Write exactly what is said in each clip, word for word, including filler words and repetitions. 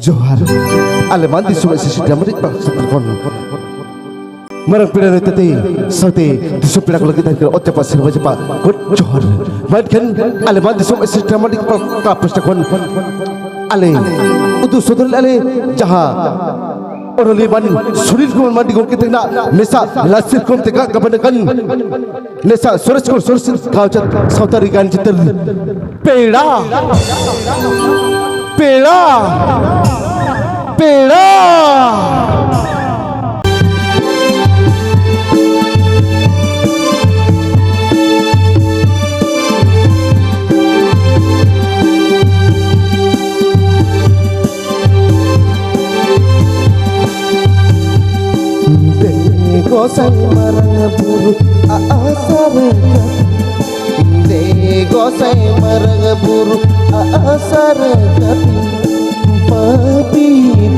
ᱡᱚᱦᱟᱨ᱾ ᱟᱞᱮ ᱢᱟᱱ ᱫᱤᱥᱚᱢ ᱮᱥᱮᱥᱤ ᱰᱨᱟᱢᱟ ᱨᱤᱡ ᱯᱟᱠᱥᱤ ᱠᱷᱚᱱ ᱢᱟᱨᱟᱝ ᱯᱮᱲᱟ ᱱᱮᱛᱟᱛᱮ ᱥᱟᱶᱛᱮ ᱫᱤᱥᱚᱢ ᱯᱮᱲᱟ ᱠᱚ ᱞᱟᱹᱜᱤᱫ ᱛᱟᱦᱮᱸ ᱠᱟᱱᱟ ᱚᱛ ᱡᱟᱯᱟᱜ ᱥᱮᱨᱢᱟ ᱡᱟᱯᱟᱜ ᱜᱚᱰ ᱡᱚᱦᱟᱨ᱾ ᱢᱮᱱᱠᱷᱟᱱ ᱟᱞᱮ ᱢᱟᱱ ᱫᱤᱥᱚᱢ ᱮᱥᱮᱥᱤ ᱰᱨᱟᱢᱟ ᱨᱤᱡ ᱯᱟᱠᱥᱤ ᱠᱷᱚᱱ ᱟᱞᱮ ᱩᱫᱩᱜ ᱥᱚᱫᱚᱨ ᱞᱮᱫᱼᱟ ᱞᱮ ᱡᱟᱦᱟᱸ ᱚᱱᱚᱞᱤᱭᱟᱹ ᱢᱟᱱ ᱥᱩᱱᱤᱞ ᱠᱩᱢᱟᱨ ᱢᱟᱱᱰᱤ ᱜᱚᱢᱠᱮ ᱛᱟᱹᱠᱤᱱᱟᱜ ᱢᱮᱥᱟ ᱞᱟᱥᱮᱨ ᱠᱚᱢ ᱛᱮ ᱜᱟᱜ ᱜᱟᱵᱟᱱ ᱟᱠᱟᱱ ᱱᱮᱥᱟ ᱥᱚᱨᱮᱥ ᱠᱚ ᱥᱚᱨᱮᱥ ᱜᱟᱶᱛᱟ ᱥᱟᱶᱛᱟ ᱨᱮ ᱜᱟᱱ ᱪᱤᱛᱟᱹᱨ ᱯᱮᱲᱟ, ᱯᱮᱲᱟ, ᱯᱮᱲᱟ᱾ ᱫᱮ ᱜᱚᱸᱥᱟᱭ ᱢᱟᱨᱟᱝ ᱵᱩᱨᱩ ᱟᱥᱟᱨ ᱠᱟᱹᱯᱤ, ᱫᱮ ᱜᱚᱸᱥᱟᱭ ᱢᱟᱨᱟᱝ ᱵᱩᱨᱩ ᱟᱥᱟᱨ ᱠᱟᱹᱯᱤ, ᱯᱟᱹᱯᱤ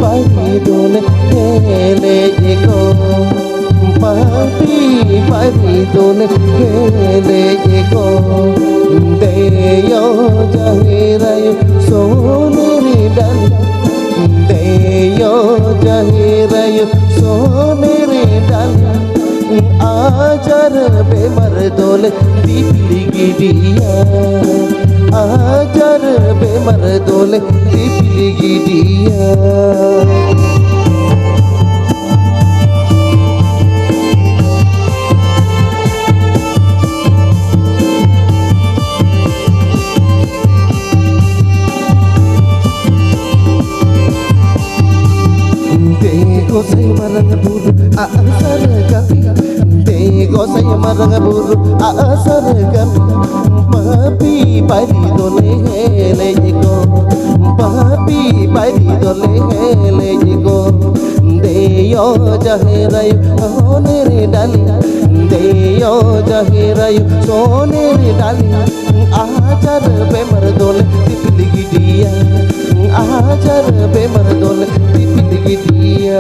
ᱵᱟᱹᱲᱤ ᱫᱚᱞᱮ ᱦᱮᱞᱮᱡ ᱠᱚ, ᱯᱟᱹᱯᱤ ᱵᱟᱹᱲᱤ ᱫᱚᱞᱮ ᱦᱮᱞᱮᱡ ᱠᱚ, ᱫᱮᱭᱚ ᱡᱟᱦᱮᱨ ᱟᱭᱳ ᱥᱚᱱᱮᱨ ᱰᱟᱹᱞᱤ, ᱫᱮᱭᱚ ᱡᱟᱦᱮᱨ ᱟᱭᱳ ᱥᱚᱱᱮᱨ ᱰᱟᱹᱞᱤ, ᱟᱡᱟᱨ ᱵᱮᱢᱟᱨ ᱫᱚᱞᱮ ᱫᱤᱯᱤᱞ ᱜᱤᱰᱤᱭᱟ, ᱟᱡᱟᱨ ᱵᱮᱢᱟᱨ ᱫᱚᱞᱮ ᱫᱤᱯᱤᱞ ᱜᱤᱰᱤᱭᱟ᱾ ᱫᱮ ᱜᱚᱸᱥᱟᱭ ᱢᱟᱨᱟᱝ ᱵᱩᱨᱩ ᱟᱥᱟᱨ ᱠᱟᱹᱢᱤ, ᱫᱮ ᱜᱚᱸᱥᱟᱭ ᱢᱟᱨᱟᱝ ᱵᱩᱨᱩ ᱟᱥᱟᱨ ᱠᱟᱹᱢᱤ, ᱯᱟᱹᱯᱤ ᱵᱟᱹᱲᱤ ᱫᱚᱞᱮ ᱦᱮᱞᱮᱡ ᱠᱚ, ᱯᱟᱹᱯᱤ ᱵᱟᱹᱲᱤ ᱫᱚᱞᱮ ᱦᱮᱞᱮᱡ ᱠᱚ, ᱫᱮᱭᱚ ᱡᱟᱦᱮᱨ ᱟᱭᱳ ᱥᱚᱱᱮᱨ ᱰᱟᱹᱞᱤ, ᱫᱮᱭᱚ ᱡᱟᱦᱮᱨ ᱟᱭᱳ ᱥᱚᱱᱮᱨ ᱰᱟᱹᱞᱤ, ᱟᱡᱟᱨ ᱵᱮᱢᱟᱨ ᱫᱚᱞᱮ ᱫᱤᱯᱤᱞ ᱜᱤᱰᱤᱭᱟ, ᱟᱡᱟᱨ ᱵᱮᱢᱟᱨ ᱫᱚᱞᱮ ᱫᱤᱯᱤᱞ ᱜᱤᱰᱤᱭᱟ᱾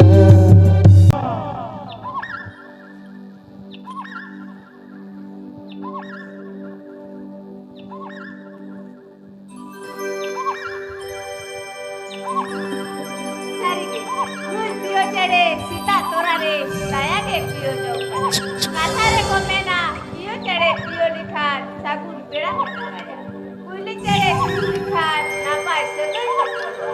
ᱱᱩᱭ ᱯᱤᱭᱳ ᱪᱮᱬᱮ ᱥᱮᱛᱟᱜ ᱛᱚᱨᱟ ᱨᱮ ᱫᱟᱭᱟ ᱜᱮ ᱯᱤᱭᱳ ᱡᱚᱝ ᱠᱟᱱᱟ᱾ ᱠᱟᱛᱷᱟ ᱨᱮᱠᱚ ᱢᱮᱱᱟ, ᱯᱤᱭᱳ ᱪᱮᱬᱮ ᱯᱤᱭᱳ ᱞᱮᱠᱷᱟᱱ ᱥᱟᱹᱜᱩᱱ ᱵᱮᱲᱟ ᱦᱚᱸ ᱛᱚᱨᱟᱭᱟ᱾ ᱠᱩᱭᱞᱤ ᱪᱮᱬᱮ ᱠᱩᱦᱩ ᱞᱮᱠᱷᱟᱱ ᱱᱟᱯᱟᱭ ᱥᱟᱹᱜᱟᱹᱭ ᱛᱚᱯᱚᱞᱚᱜᱼᱟ᱾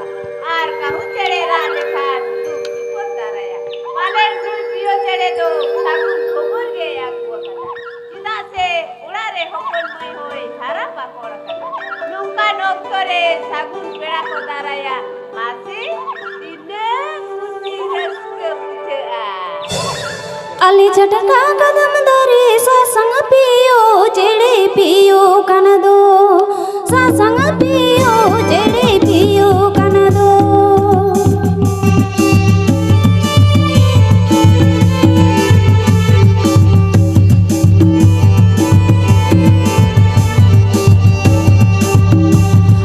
ᱟᱨ ᱠᱟᱹᱦᱩ ᱪᱮᱬᱮ ᱨᱟᱜ ᱞᱮᱠᱷᱟᱱ ᱫᱩᱠ ᱵᱤᱯᱚᱫ ᱫᱟᱨᱟᱭᱟ᱾ ᱯᱟᱞᱮᱱ ᱱᱩᱭ ᱯᱤᱭᱳ ᱪᱮᱬᱮ ᱫᱚ ᱥᱟᱹᱜᱩᱱ ᱠᱷᱚᱵᱚᱨ ᱜᱮᱭ ᱟᱹᱜᱩ ᱟᱠᱟᱫᱟ᱾ ᱪᱮᱫᱟᱜ ᱥᱮ ᱚᱲᱟᱜ ᱨᱮ ᱦᱚᱯᱚᱱ ᱢᱟᱹᱭ ᱦᱚᱸᱭ ᱦᱟᱨᱟ ᱯᱟᱠᱚᱲ ᱟᱠᱟᱱᱟ᱾ ᱱᱚᱝᱠᱟᱱ ᱚᱠᱛᱚ ᱨᱮ ᱥᱟᱹᱜᱩᱱ ᱯᱮᱲᱟ ᱠᱚ ᱫᱟᱨᱟᱭᱟ᱾ ᱢᱟᱥᱮ, ᱛᱤᱱᱟᱹᱜ ᱠᱩᱥᱤ ᱨᱟᱹᱥᱠᱟᱹ ᱵᱩᱡᱷᱟᱹᱜᱼᱟ᱾ ᱟᱞᱮ ᱪᱷᱟᱴᱠᱟ ᱠᱟᱫᱟᱢ ᱫᱟᱨᱮ ᱥᱟᱥᱟᱝ ᱯᱤᱭᱳ ᱪᱮᱬᱮ ᱯᱤᱭᱳ ᱠᱟᱱᱟ ᱫᱚ, ᱥᱟᱥᱟᱝ ᱯᱤᱭᱳ ᱪᱮᱬᱮ ᱯᱤᱭᱳ ᱠᱟᱱᱟ ᱫᱚ᱾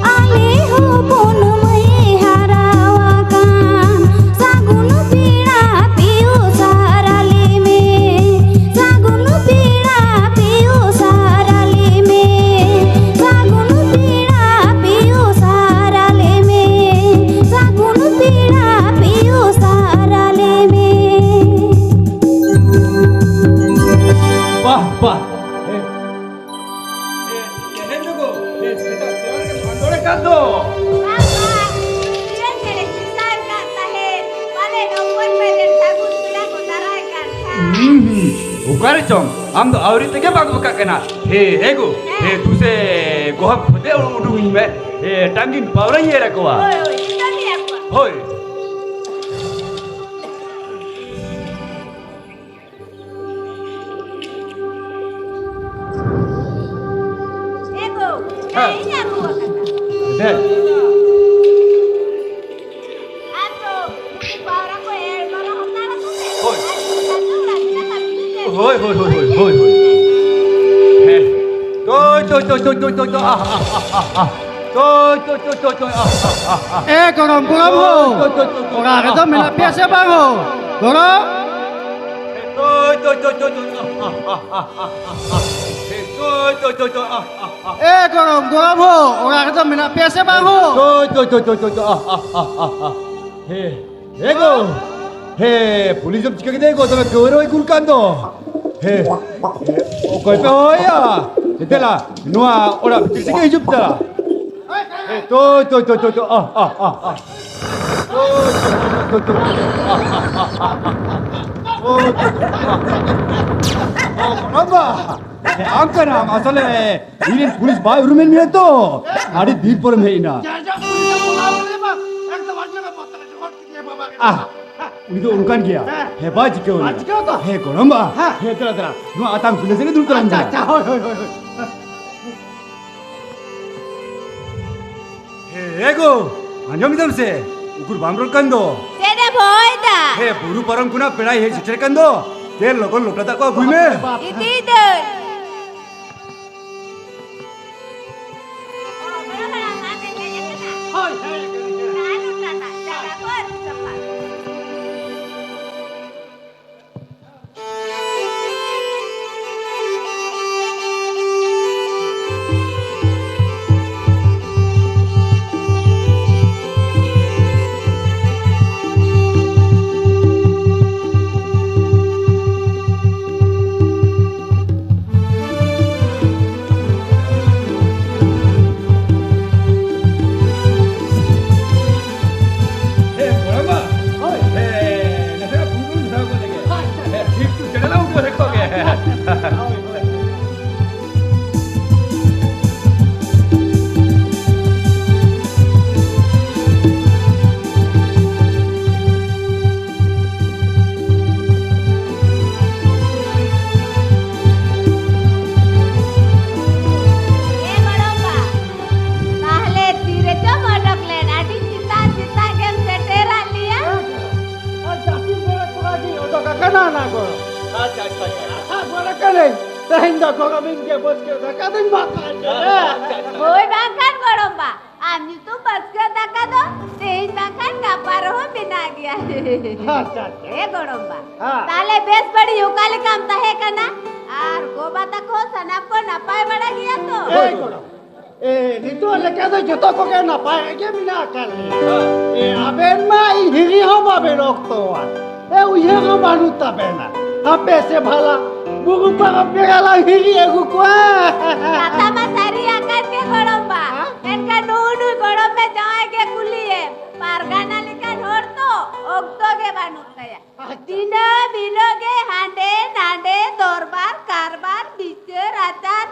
ᱟᱞᱮ ᱦᱚᱯᱚᱱ ᱢᱟᱹᱭ ᱦᱟᱨᱟᱣ ᱟᱠᱟᱱ, ᱥᱟᱹᱜᱩᱱ ᱯᱮᱲᱟ ᱯᱤᱭᱳ ᱥᱟᱨ ᱟᱞᱮ ᱢᱮ, ᱥᱟᱹᱜᱩᱱ ᱯᱮᱲᱟ ᱯᱤᱭᱳ ᱥᱟᱨ ᱟᱞᱮ ᱢᱮ, ᱥᱟᱹᱜᱩᱱ ᱯᱮᱲᱟ ᱯᱤᱭᱳ ᱥᱟᱨ ᱟᱞᱮ ᱢᱮ, ᱥᱟᱹᱜᱩᱱ ᱯᱮᱲᱟ ᱯᱤᱭᱳ ᱥᱟᱨ ᱟᱞᱮ ᱢᱮ᱾ ᱵᱟᱦ, ᱵᱟᱦ᱾ ᱮ, ᱮ, ᱛᱮᱦᱮᱧ ᱫᱚ ᱜᱚ, ᱮ, ᱥᱮᱛᱟᱜ ᱛᱚᱨᱟ ᱨᱮᱜᱮᱢ ᱟᱸᱫᱳᱲ ᱟᱠᱟᱫ ᱫᱚ᱾ ᱵᱟᱵᱟ, ᱤᱭᱟᱹ ᱪᱮᱬᱮ ᱢᱮᱛᱟᱭ ᱠᱟᱱ ᱛᱟᱦᱮᱸᱫ, ᱯᱟᱞᱮᱱ ᱚᱠᱚᱭ ᱯᱟᱞᱮᱱ ᱥᱟᱹᱜᱩᱱ ᱯᱮᱲᱟ ᱠᱚ ᱫᱟᱨᱟᱭ ᱠᱟᱱ ᱠᱷᱟᱱ᱾ ᱦᱩᱸ, ᱦᱩᱸ᱾ ᱚᱠᱟᱨᱮ ᱪᱚᱝ? ᱟᱢ ᱫᱚ ᱟᱹᱣᱨᱤ ᱛᱮᱜᱮᱢ ᱟᱫ ᱟᱠᱟᱫ ᱠᱟᱱᱟ᱾ ᱦᱮ, ᱦᱮ ᱜᱚ, ᱦᱮ, ᱫᱩᱥᱮ ᱜᱚᱦᱚᱢ ᱠᱷᱚᱱ ᱫᱮ ᱩᱰᱩᱠ ᱤᱧ ᱢᱮ᱾ ᱦᱮ, ᱴᱟᱝᱜᱤᱱ ᱯᱟᱣᱨᱟᱧ ᱮᱨ ᱟᱠᱚᱣᱟ᱾ ᱦᱳᱭ, ᱦᱳᱭ, ᱪᱮᱫᱟᱜ ᱞᱟᱹᱭ ᱟᱠᱚᱣᱟ? ᱦᱳᱭ᱾ ᱮ ᱜᱚ, ᱦᱮᱸ᱾ ᱦᱮᱸ, ᱤᱧ ᱟᱹᱜᱩ ᱟᱠᱟᱫᱟ᱾ ᱫᱮ᱾ ᱟᱫᱚ, ᱱᱩᱠᱩ ᱯᱟᱣᱨᱟ ᱠᱚ ᱮᱲ ᱵᱟᱨᱟ ᱦᱟᱛᱟᱲ ᱟᱠᱚ ᱥᱮ? ᱦᱳᱭ᱾ ᱟᱨ ᱤᱧ ᱥᱟᱡᱚ ᱚᱲᱟᱜ ᱨᱮᱱᱟᱜ ᱠᱟᱹᱢᱤ ᱠᱚ ᱥᱮ? ᱦᱳᱭ, ᱦᱳᱭ, ᱦᱳᱭ, ᱦᱳᱭ, ᱦᱳᱭ, ᱦᱳᱭ᱾ ᱦᱮᱸ᱾ ᱛᱚ, ᱛᱚ, ᱛᱚ, ᱛᱚ, ᱛᱚ, ᱛᱚ, ᱛᱚ, ᱟᱦ, ᱟᱦ, ᱟᱦ, ᱟᱦ, ᱟᱦ᱾ ᱛᱚ, ᱛᱚ, ᱛᱚ, ᱛᱚ, ᱛᱚ, ᱟᱦ, ᱟᱦ, ᱟᱦ, ᱟᱦ᱾ ᱮ ᱜᱚᱲᱚᱢ, ᱜᱚᱲᱚᱢ ᱦᱳ᱾ ᱛᱚ, ᱛᱚ, ᱛᱚ, ᱛᱚ, ᱛᱚ, ᱚᱲᱟᱜ ᱨᱮᱫᱚ ᱟᱦ, ᱢᱮᱱᱟᱜ ᱟᱦ, ᱯᱮᱭᱟ ᱟᱦ, ᱥᱮ ᱟᱦ᱾ ᱵᱟᱝ ᱦᱳ? ᱜᱚᱲᱚᱢ? ᱛᱚ, ᱛᱚ, ᱛᱚ, ᱛᱚ, ᱛᱚ, ᱟᱦ, ᱟᱦ, ᱟᱦ, ᱟᱦ, ᱟᱦ᱾ ᱦᱮ, ᱛᱚ, ᱛᱚ, ᱛᱚ, ᱛᱚ, ᱟᱦ, ᱟᱦ, ᱟᱦ᱾ ᱮ ᱜᱚᱲᱚᱢ, ᱜᱚᱲᱚᱢ ᱦᱳ, ᱚᱲᱟᱜ ᱨᱮᱫᱚ ᱢᱮᱱᱟᱜ ᱯᱮᱭᱟ ᱥᱮ ᱵᱟᱝ ᱦᱳ? ᱛᱚ, ᱛᱚ, ᱛᱚ, ᱛᱚ, ᱛᱚ, ᱟᱦ, ᱟᱦ, ᱟᱦ, ᱟᱦ, ᱟᱦ᱾ ᱦᱮ᱾ ᱮ ᱜᱳ! ᱦᱮ, ᱯᱩᱞᱤᱥ ᱫᱚᱢ ᱪᱤᱠᱟᱹ ᱠᱮᱫᱮᱭᱟ ᱜᱳ? ᱫᱚᱢᱮ ᱠᱟᱹᱣᱨᱟᱹ ᱦᱚᱭ ᱠᱩᱞ ᱠᱟᱱ ᱫᱚ᱾ ᱦᱮ, ᱚᱠᱚᱭ ᱯᱮ ᱦᱚᱦᱚᱭᱟ? ᱫᱮᱞᱟ, ᱱᱚᱣᱟ ᱚᱲᱟᱜ ᱵᱷᱤᱛᱤᱨ ᱥᱮᱫ ᱜᱮ ᱦᱤᱡᱩᱜ ᱯᱮ ᱫᱮᱞᱟ᱾ ᱦᱮ, ᱛᱳᱭ, ᱛᱳᱭ, ᱛᱳᱭ, ᱛᱳᱭ, ᱛᱳᱭ, ᱟᱦ, ᱟᱦ, ᱟᱦ, ᱟᱦ᱾ ᱛᱳᱭ, ᱛᱳᱭ, ᱛᱳᱭ, ᱛᱳᱭ, ᱛᱳᱭ, ᱟᱦ, ᱟᱦ, ᱟᱦ, ᱟᱦ᱾ ᱛᱳᱭ, ᱛᱳᱭ, ᱛᱳᱭ, ᱟᱦ, ᱟᱦ, ᱟᱦ, ᱟᱦ᱾ ᱚ, ᱜᱚᱲᱚᱢᱵᱟ, ᱦᱮ, ᱟᱢ ᱠᱟᱱᱟᱢ ᱟᱥᱚᱞᱮ᱾ ᱤᱧ ᱨᱮᱱ ᱯᱩᱞᱤᱥ ᱵᱟᱭ ᱩᱨᱩᱢᱮᱫ ᱢᱮᱭᱟ ᱛᱚ? ᱟᱹᱰᱤ ᱫᱤᱱ ᱯᱚᱨᱮᱢ ᱦᱮᱡ ᱮᱱᱟ᱾ ᱡᱟ, ᱡᱟ, ᱯᱩᱞᱤᱥ ᱮ ᱵᱚᱞᱟᱣ ᱞᱮ ᱢᱟ᱾ ᱮᱠᱫᱚᱢ ᱟᱹᱰᱤ ᱡᱳᱨᱮ ᱵᱚᱛᱚᱨ ᱦᱚᱪᱚ ᱜᱚᱫ ᱠᱮᱫᱮᱭᱟ ᱵᱟᱵᱟ ᱜᱮ᱾ ᱟᱦ, ᱩᱱᱤ ᱫᱚ ᱚᱱᱠᱟᱱ ᱜᱮᱭᱟ᱾ ᱦᱮᱸ᱾ ᱦᱮᱸ, ᱵᱟᱭ ᱪᱤᱠᱟᱹᱣ ᱵᱟᱭ ᱞᱮᱱᱟ᱾ ᱪᱤᱠᱟᱹᱣ ᱛᱚ? ᱦᱮᱸ, ᱜᱚᱲᱚᱢᱵᱟ᱾ ᱦᱮᱸ᱾ ᱦᱮᱸ, ᱫᱮᱞᱟ, ᱫᱮᱞᱟ᱾ ᱱᱚᱣᱟ ᱟᱛᱟᱝ ᱠᱩᱞᱟᱹ ᱥᱮᱫ ᱨᱮ ᱫᱩᱲᱩᱵ ᱛᱟᱞᱟᱝ ᱟᱪᱪᱷᱟ, ᱢᱮ᱾ ᱟᱪᱪᱷᱟ, ᱦᱳᱭ, ᱦᱳᱭ, ᱦᱳᱭ, ᱦᱳᱭ᱾ ᱦᱮᱸ, ᱮ ᱜᱳ, ᱟᱸᱡᱚᱢ ᱮᱫᱟᱢ ᱥᱮ? ᱩᱠᱩᱨ ᱵᱟᱢ ᱨᱚᱲ ᱠᱟᱱ ᱫᱚ? ᱪᱮᱫ ᱮᱢ ᱦᱚᱦᱚᱭᱮᱫᱟ? ᱦᱮᱸ, ᱵᱩᱨᱩ ᱯᱟᱨᱚᱢ ᱠᱷᱚᱱᱟᱜ ᱯᱮᱲᱟᱭ ᱦᱮᱡ ᱥᱮᱴᱮᱨ ᱠᱟᱱ ᱫᱚ᱾ ᱫᱮ, ᱞᱚᱜᱚᱱ ᱞᱚᱴᱟ ᱫᱟᱜ ᱠᱚ ᱟᱹᱜᱩᱭ ᱢᱮ᱾ ᱵᱟᱯᱨᱮ ᱵᱟᱯ᱾ ᱤᱫᱤᱭᱮᱫᱟᱹᱧ᱾ ᱦᱳᱭ, ᱦᱮᱡ ᱟᱠᱟᱱᱟ᱾ ᱦᱮᱸ, ᱜᱚᱲᱚᱢᱵᱟ᱾ ᱦᱳᱭ᱾ ᱦᱮᱸ, ᱱᱟᱥᱮᱱᱟᱜ ᱵᱩᱞ ᱵᱩᱞ ᱡᱷᱟᱲᱟᱣ ᱜᱚᱫ ᱞᱮᱜᱮ᱾ ᱟᱪᱪᱷᱟ᱾ ᱦᱮᱸ, ᱴᱷᱤᱠ ᱴᱷᱤᱠ ᱪᱮᱬᱮ ᱞᱟᱝ ᱩᱰᱟᱹᱣ ᱞᱮᱠᱚ ᱜᱮ᱾ ᱦᱳᱭ, ᱦᱳᱭ᱾ ᱮ ᱜᱚᱲᱚᱢᱵᱟ, ᱛᱟᱦᱞᱮ ᱛᱤᱨᱮ ᱪᱚᱢ ᱚᱰᱚᱠ ᱞᱮᱱ? ᱟᱹᱰᱤ ᱥᱮᱛᱟᱜ ᱥᱮᱛᱟᱜ ᱜᱮᱢ ᱥᱮᱴᱮᱨᱟᱫ ᱞᱮᱭᱟ᱾ ᱟᱨ ᱡᱟᱹᱯᱤᱫ ᱵᱮᱲᱟ ᱛᱷᱚᱲᱟ ᱜᱤᱧ ᱚᱰᱚᱠ ᱟᱠᱟᱱᱟ ᱱᱟ ᱜᱚᱲᱚᱢ᱾ ᱟᱪᱪᱷᱟ, ᱟᱪᱪᱷᱟ, ᱟᱪᱪᱷᱟ᱾ ᱟᱥᱟ ᱜᱚᱫ ᱟᱠᱟᱱᱟᱹᱧ ᱛᱮᱦᱮᱧ ᱫᱚ ᱜᱚᱲᱚᱢᱤᱧ ᱜᱮ ᱵᱟᱹᱥᱠᱟᱹ ᱫᱟᱠᱟ ᱫᱚᱧ ᱵᱟᱯᱞᱟ ᱠᱮᱫᱟ᱾ ᱟᱪᱪᱷᱟ, ᱟᱪᱪᱷᱟ᱾ ᱦᱳᱭ ᱵᱟᱝᱠᱷᱟᱱ ᱜᱚᱲᱚᱢᱵᱟ, ᱟᱢ ᱧᱩᱛᱩᱢ ᱵᱟᱥᱠᱮ ᱫᱟᱠᱟ ᱫᱚ ᱛᱮᱦᱮᱧ ᱵᱟᱝᱠᱷᱟᱱ ᱜᱟᱯᱟ ᱨᱮᱦᱚᱸ ᱢᱮᱱᱟᱜ ᱜᱮᱭᱟ᱾ ᱟᱪᱪᱷᱟ, ᱟᱪᱪᱷᱟ᱾ ᱦᱮᱸ ᱜᱚᱲᱚᱢᱵᱟ, ᱦᱮᱸ᱾ ᱛᱟᱦᱞᱮ ᱵᱮᱥ ᱵᱟᱹᱲᱤᱡ ᱚᱠᱟ ᱞᱮᱠᱟᱢ ᱛᱟᱦᱮᱸ ᱠᱟᱱᱟ? ᱟᱨ ᱜᱚᱵᱟ ᱛᱟᱠᱚ ᱥᱟᱱᱟᱢ ᱠᱚ ᱱᱟᱯᱟᱭ ᱵᱟᱲᱟ ᱜᱮᱭᱟ ᱛᱚ? ᱦᱳᱭ ᱜᱚᱲᱚᱢ᱾ ᱮ, ᱱᱤᱛᱚᱜ ᱞᱮᱠᱟ ᱫᱚ ᱡᱚᱛᱚ ᱠᱚᱜᱮ ᱱᱟᱯᱟᱭ ᱜᱮ ᱢᱮᱱᱟᱜ ᱟᱠᱟᱫ ᱞᱮᱭᱟ᱾ ᱮ, ᱟᱵᱮᱱ ᱢᱟ ᱤᱧ ᱦᱤᱨᱤ ᱦᱚᱸ ᱵᱟᱵᱮᱱ ᱯᱮ ᱚᱠᱛᱚᱣᱟ᱾ ᱮ, ᱩᱭᱦᱟᱹᱨ ᱦᱚᱸ ᱵᱟᱹᱱᱩᱜ ᱛᱟᱵᱮᱱᱟ᱾ ᱦᱟᱯᱮ ᱥᱮ ᱵᱷᱟᱞᱟ, ᱵᱩᱨᱩ ᱯᱟᱨᱚᱢ ᱯᱮᱲᱟ ᱞᱟᱝ ᱦᱤᱨᱤ ᱟᱹᱜᱩ ᱠᱚᱣᱟ᱾ ᱠᱟᱛᱷᱟ ᱢᱟ ᱥᱟᱹᱨᱤ ᱟᱠᱟᱱ ᱜᱮ ᱜᱚᱲᱚᱢ ᱵᱟ᱾ ᱦᱮᱸ? ᱮᱱᱠᱷᱟᱱ ᱱᱩᱜᱼᱩ ᱱᱩᱭ ᱜᱚᱲᱚᱢ ᱢᱮ ᱡᱟᱶᱟᱭ ᱜᱮ ᱠᱩᱞᱤᱭᱮᱢ᱾ ᱯᱟᱨᱜᱟᱱᱟ ᱞᱮᱠᱟᱱ ᱦᱚᱲ ᱛᱚ ᱚᱠᱛᱚ ᱜᱮ ᱵᱟᱹᱱᱩᱜ ᱛᱟᱭᱟ᱾ ᱟᱪᱪᱷᱟ᱾ ᱫᱤᱱᱟᱹᱢ ᱦᱤᱞᱳᱜ ᱜᱮ ᱦᱟᱸᱰᱮ ᱱᱟᱸᱰᱮ ᱫᱚᱨᱵᱟᱨ ᱠᱟᱨᱵᱟᱨ ᱵᱤᱪᱟᱹᱨ ᱟᱪᱟᱨ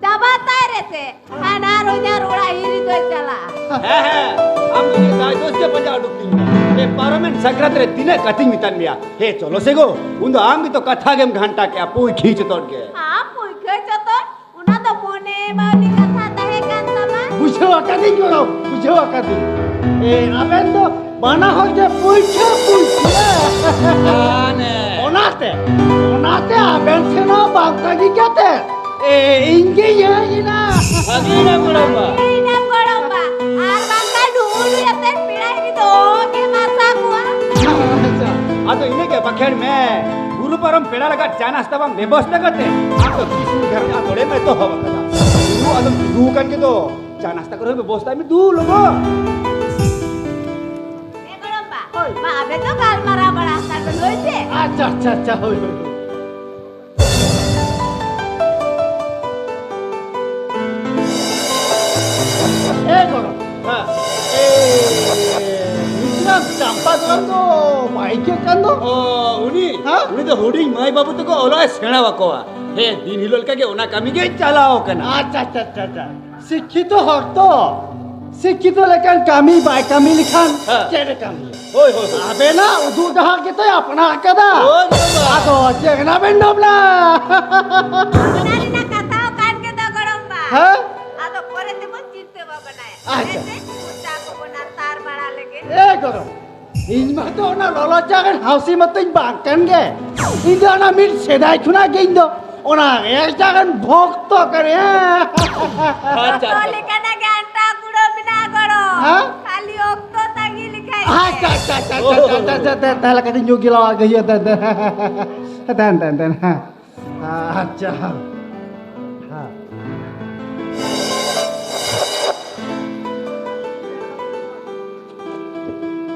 ᱪᱟᱵᱟ ᱛᱟᱭ ᱨᱮᱥᱮ ᱦᱟᱱᱟᱨ ᱦᱚᱧᱦᱟᱨ ᱚᱲᱟᱜ ᱦᱤᱨᱤ ᱫᱚᱭ ᱪᱟᱞᱟᱜᱼᱟ᱾ ᱦᱮᱸ, ᱦᱮᱸ, ᱟᱢ ᱫᱚ ᱤᱧᱟᱹᱜ ᱫᱟᱭ ᱫᱳᱥ ᱜᱮ ᱯᱟᱸᱡᱟ ᱩᱰᱩᱠ ᱛᱤᱧ ᱢᱮ᱾ ᱮ, ᱯᱟᱨᱚᱢᱮᱱ ᱥᱟᱠᱨᱟᱛ ᱨᱮ ᱛᱤᱱᱟᱹᱜ ᱠᱟᱛᱷᱟᱧ ᱢᱮᱛᱟᱫ ᱢᱮᱭᱟ? ᱦᱮ, ᱪᱚᱞᱚ ᱥᱮ ᱜᱳ, ᱩᱱᱫᱚ ᱟᱢ ᱜᱮᱛᱚ ᱠᱟᱛᱷᱟ ᱜᱮᱢ ᱜᱷᱟᱱᱴᱟ ᱠᱮᱜᱼᱟ, ᱯᱩᱭᱠᱷᱤ ᱪᱚᱛᱚᱨ ᱜᱮ᱾ ᱟᱢ ᱯᱩᱭᱠᱷᱟᱹ ᱪᱚᱛᱚᱨ? ᱚᱱᱟ ᱫᱚ ᱢᱚᱱᱮ ᱢᱟᱹᱱᱤ ᱠᱟᱛᱷᱟ ᱛᱟᱦᱮᱸ ᱠᱟᱱ ᱛᱟᱢᱟ᱾ ᱵᱩᱡᱷᱟᱹᱣ ᱟᱠᱟᱫᱤᱧ ᱜᱚᱲᱚᱢ, ᱵᱩᱡᱷᱟᱹᱣ ᱟᱠᱟᱫᱤᱧ᱾ ᱮ, ᱟᱵᱮᱱ ᱫᱚ ᱵᱟᱱᱟ ᱦᱚᱲ ᱜᱮ ᱯᱩᱭᱠᱷᱟᱹ ᱯᱩᱭᱠᱷᱟᱹ᱾ ᱦᱟᱱᱮ᱾ ᱚᱱᱟᱛᱮ, ᱚᱱᱟᱛᱮ ᱟᱵᱮᱱ ᱥᱮᱱ ᱦᱚᱸ ᱵᱟᱝ ᱛᱟᱺᱜᱤ ᱠᱟᱛᱮ, ᱮ, ᱤᱧ ᱜᱮ ᱦᱮᱡ ᱮᱱᱟ᱾ ᱵᱷᱟᱜᱮᱭᱮᱱᱟ ᱜᱚᱲᱚᱢ ᱵᱟ᱾ ᱤᱧ ᱜᱚᱲᱚᱢ ᱵᱟ᱾ ᱟᱨ ᱵᱟᱝᱠᱷᱟᱱ ᱱᱩᱜᱼᱩ ᱱᱩᱭ ᱟᱛᱮ ᱯᱮᱲᱟ ᱦᱤᱨᱤ ᱫᱚ ᱜᱮ ᱢᱟᱥᱟ ᱠᱚᱣᱟ᱾ ᱟᱪᱪᱷᱟ, ᱟᱫᱚ ᱤᱱᱟᱹᱜᱮ ᱵᱟᱠᱷᱮᱲ ᱢᱮ᱾ ᱵᱩᱨᱩ ᱯᱟᱨᱚᱢ ᱯᱮᱲᱟ ᱞᱟᱜᱟᱫ ᱪᱟ ᱱᱟᱥᱛᱟ ᱵᱟᱝ ᱵᱮᱵᱚᱥᱛᱟ ᱠᱟᱛᱮ ᱟᱢ ᱫᱚ ᱛᱤᱥ ᱜᱷᱟᱨᱚᱸᱡᱽ ᱟᱸᱫᱳᱲᱮᱢ ᱮᱛᱚᱦᱚᱵ ᱟᱠᱟᱫᱟ? ᱵᱩᱨᱩ ᱟᱫᱚᱢ ᱛᱤᱸᱜᱩ ᱟᱠᱟᱱ ᱜᱮᱫᱚ, ᱪᱟ ᱱᱟᱥᱛᱟ ᱠᱚᱨᱮ ᱵᱮᱵᱚᱥᱛᱟ ᱢᱮ ᱫᱩ ᱞᱚᱜᱚᱱ᱾ ᱮ ᱜᱚᱲᱚᱢ ᱵᱟ, ᱦᱳᱭ᱾ ᱢᱟ ᱟᱵᱮ ᱫᱚ ᱜᱟᱞᱢᱟᱨᱟᱣ ᱵᱟᱲᱟ ᱦᱟᱛᱟᱲ ᱵᱮᱱ, ᱦᱳᱭ ᱥᱮ? ᱟᱪᱪᱷᱟ, ᱟᱪᱪᱷᱟ, ᱟᱪᱪᱷᱟ, ᱦᱳᱭ, ᱦᱳᱭ, ᱦᱳᱭ᱾ ᱮ ᱜᱚᱲᱚᱢ᱾ ᱦᱮᱸ᱾ ᱮ, ᱱᱩᱠᱤᱱᱟᱜ ᱪᱟᱢᱯᱟ ᱜᱚᱲᱚᱢ ᱫᱚ ᱵᱟᱭ ᱟᱹᱭᱠᱟᱹᱜ ᱠᱟᱱ ᱫᱚ? ᱚ, ᱩᱱᱤ? ᱦᱮᱸ? ᱩᱱᱤ ᱫᱚ ᱦᱩᱰᱤᱧ ᱢᱟᱹᱭ ᱵᱟᱹᱵᱩ ᱛᱟᱠᱚ ᱚᱞᱚᱜ ᱮ ᱥᱮᱬᱟ ᱟᱠᱚᱣᱟ᱾ ᱦᱮᱸ, ᱫᱤᱱ ᱦᱤᱞᱳᱜ ᱞᱮᱠᱟ ᱜᱮ ᱚᱱᱟ ᱠᱟᱹᱢᱤ ᱜᱮ ᱪᱟᱞᱟᱣ ᱠᱟᱱᱟ᱾ ᱟᱪᱪᱷᱟ, ᱟᱪᱪᱷᱟ, ᱟᱪᱪᱷᱟ, ᱟᱪᱪᱷᱟ᱾ ᱥᱤᱠᱠᱷᱤᱛᱚ ᱦᱚᱲ ᱛᱚ, ᱥᱤᱠᱠᱷᱤᱛᱚ ᱞᱮᱠᱟᱱ ᱠᱟᱹᱢᱤ ᱵᱟᱭ ᱠᱟᱹᱢᱤ ᱞᱮᱠᱷᱟᱱ ᱦᱮᱸ᱾ ᱪᱮᱫ ᱮ ᱠᱟᱹᱢᱤᱭᱟ? ᱦᱳᱭ, ᱦᱳᱭ, ᱦᱳᱭ᱾ ᱟᱵᱮᱱᱟᱜ ᱩᱫᱩᱜ ᱰᱟᱦᱟᱨ ᱜᱮᱛᱚᱭ ᱟᱯᱱᱟᱨ ᱠᱟᱫᱟ᱾ ᱦᱳᱭ, ᱵᱟᱵᱟ᱾ ᱟᱫᱚ ᱪᱮᱫ ᱮᱱᱟ ᱵᱮᱱ ᱰᱚᱵᱞᱟ? ᱚᱱᱟ ᱨᱮᱱᱟᱜ ᱠᱟᱛᱷᱟ ᱦᱚᱸ ᱠᱟᱱ ᱜᱮ ᱫᱚ ᱜᱚᱲᱚᱢ ᱵᱟ᱾ ᱦᱮᱸ? ᱟᱫᱚ ᱯᱚᱨᱮ ᱛᱮᱵᱚᱱ ᱪᱤᱱᱛᱟᱹ ᱵᱷᱟᱵᱽᱱᱟᱭᱟ᱾ ᱟᱪᱪᱷᱟ᱾ ᱦᱮᱸ ᱥᱮ? ᱢᱚᱪᱟ ᱠᱚᱵᱚᱱ ᱟᱛᱟᱨ ᱵᱟᱲᱟ ᱞᱮᱜᱮ᱾ ᱮ ᱜᱚᱲᱚᱢ, ᱤᱧ ᱢᱟᱛᱚ ᱚᱱᱟ ᱞᱚᱞᱚ ᱪᱟ ᱨᱮᱱ ᱦᱟᱣᱥᱤ ᱢᱟᱛᱚᱧ ᱵᱟᱝ ᱠᱟᱱ ᱜᱮ᱾ ᱤᱧ ᱫᱚ ᱚᱱᱟ ᱢᱤᱫ ᱥᱮᱫᱟᱭ ᱠᱷᱚᱱᱟᱜ ᱜᱮ ᱤᱧ ᱫᱚ ᱚᱱᱟ ᱨᱮᱭᱟᱲ ᱪᱟ ᱨᱮᱱ ᱵᱷᱚᱠᱛᱚ ᱠᱟᱱᱟᱹᱧ᱾ ᱟᱪᱪᱷᱟ, ᱚᱠᱛᱚ ᱟᱪᱪᱷᱟ᱾ ᱞᱮᱠᱟᱱᱟᱜ ᱜᱮ ᱟᱱᱴᱟ ᱠᱩᱲᱟᱹ ᱢᱮᱱᱟᱜᱼᱟ ᱜᱚᱲᱚᱢ᱾ ᱦᱮᱸ? ᱠᱷᱟᱹᱞᱤ ᱚᱠᱛᱚ ᱛᱟᱺᱜᱤ ᱞᱮᱠᱷᱟᱡ ᱜᱮ᱾ ᱟᱪᱪᱷᱟ, ᱟᱪᱪᱷᱟ, ᱟᱪᱪᱷᱟ, ᱟᱪᱪᱷᱟ, ᱟᱪᱪᱷᱟ, ᱟᱪᱪᱷᱟ, ᱟᱪᱪᱷᱟ, ᱛᱟᱦᱞᱮ ᱠᱟᱹᱴᱤᱡ ᱧᱩ ᱜᱮ ᱞᱟᱜᱟᱣ ᱜᱮ ᱦᱩᱭᱩᱜᱼᱟ, ᱫᱮᱱ, ᱫᱮᱱ, ᱫᱮᱱ, ᱦᱮᱸ᱾ ᱟᱪᱪᱷᱟ᱾ ᱦᱮᱸ᱾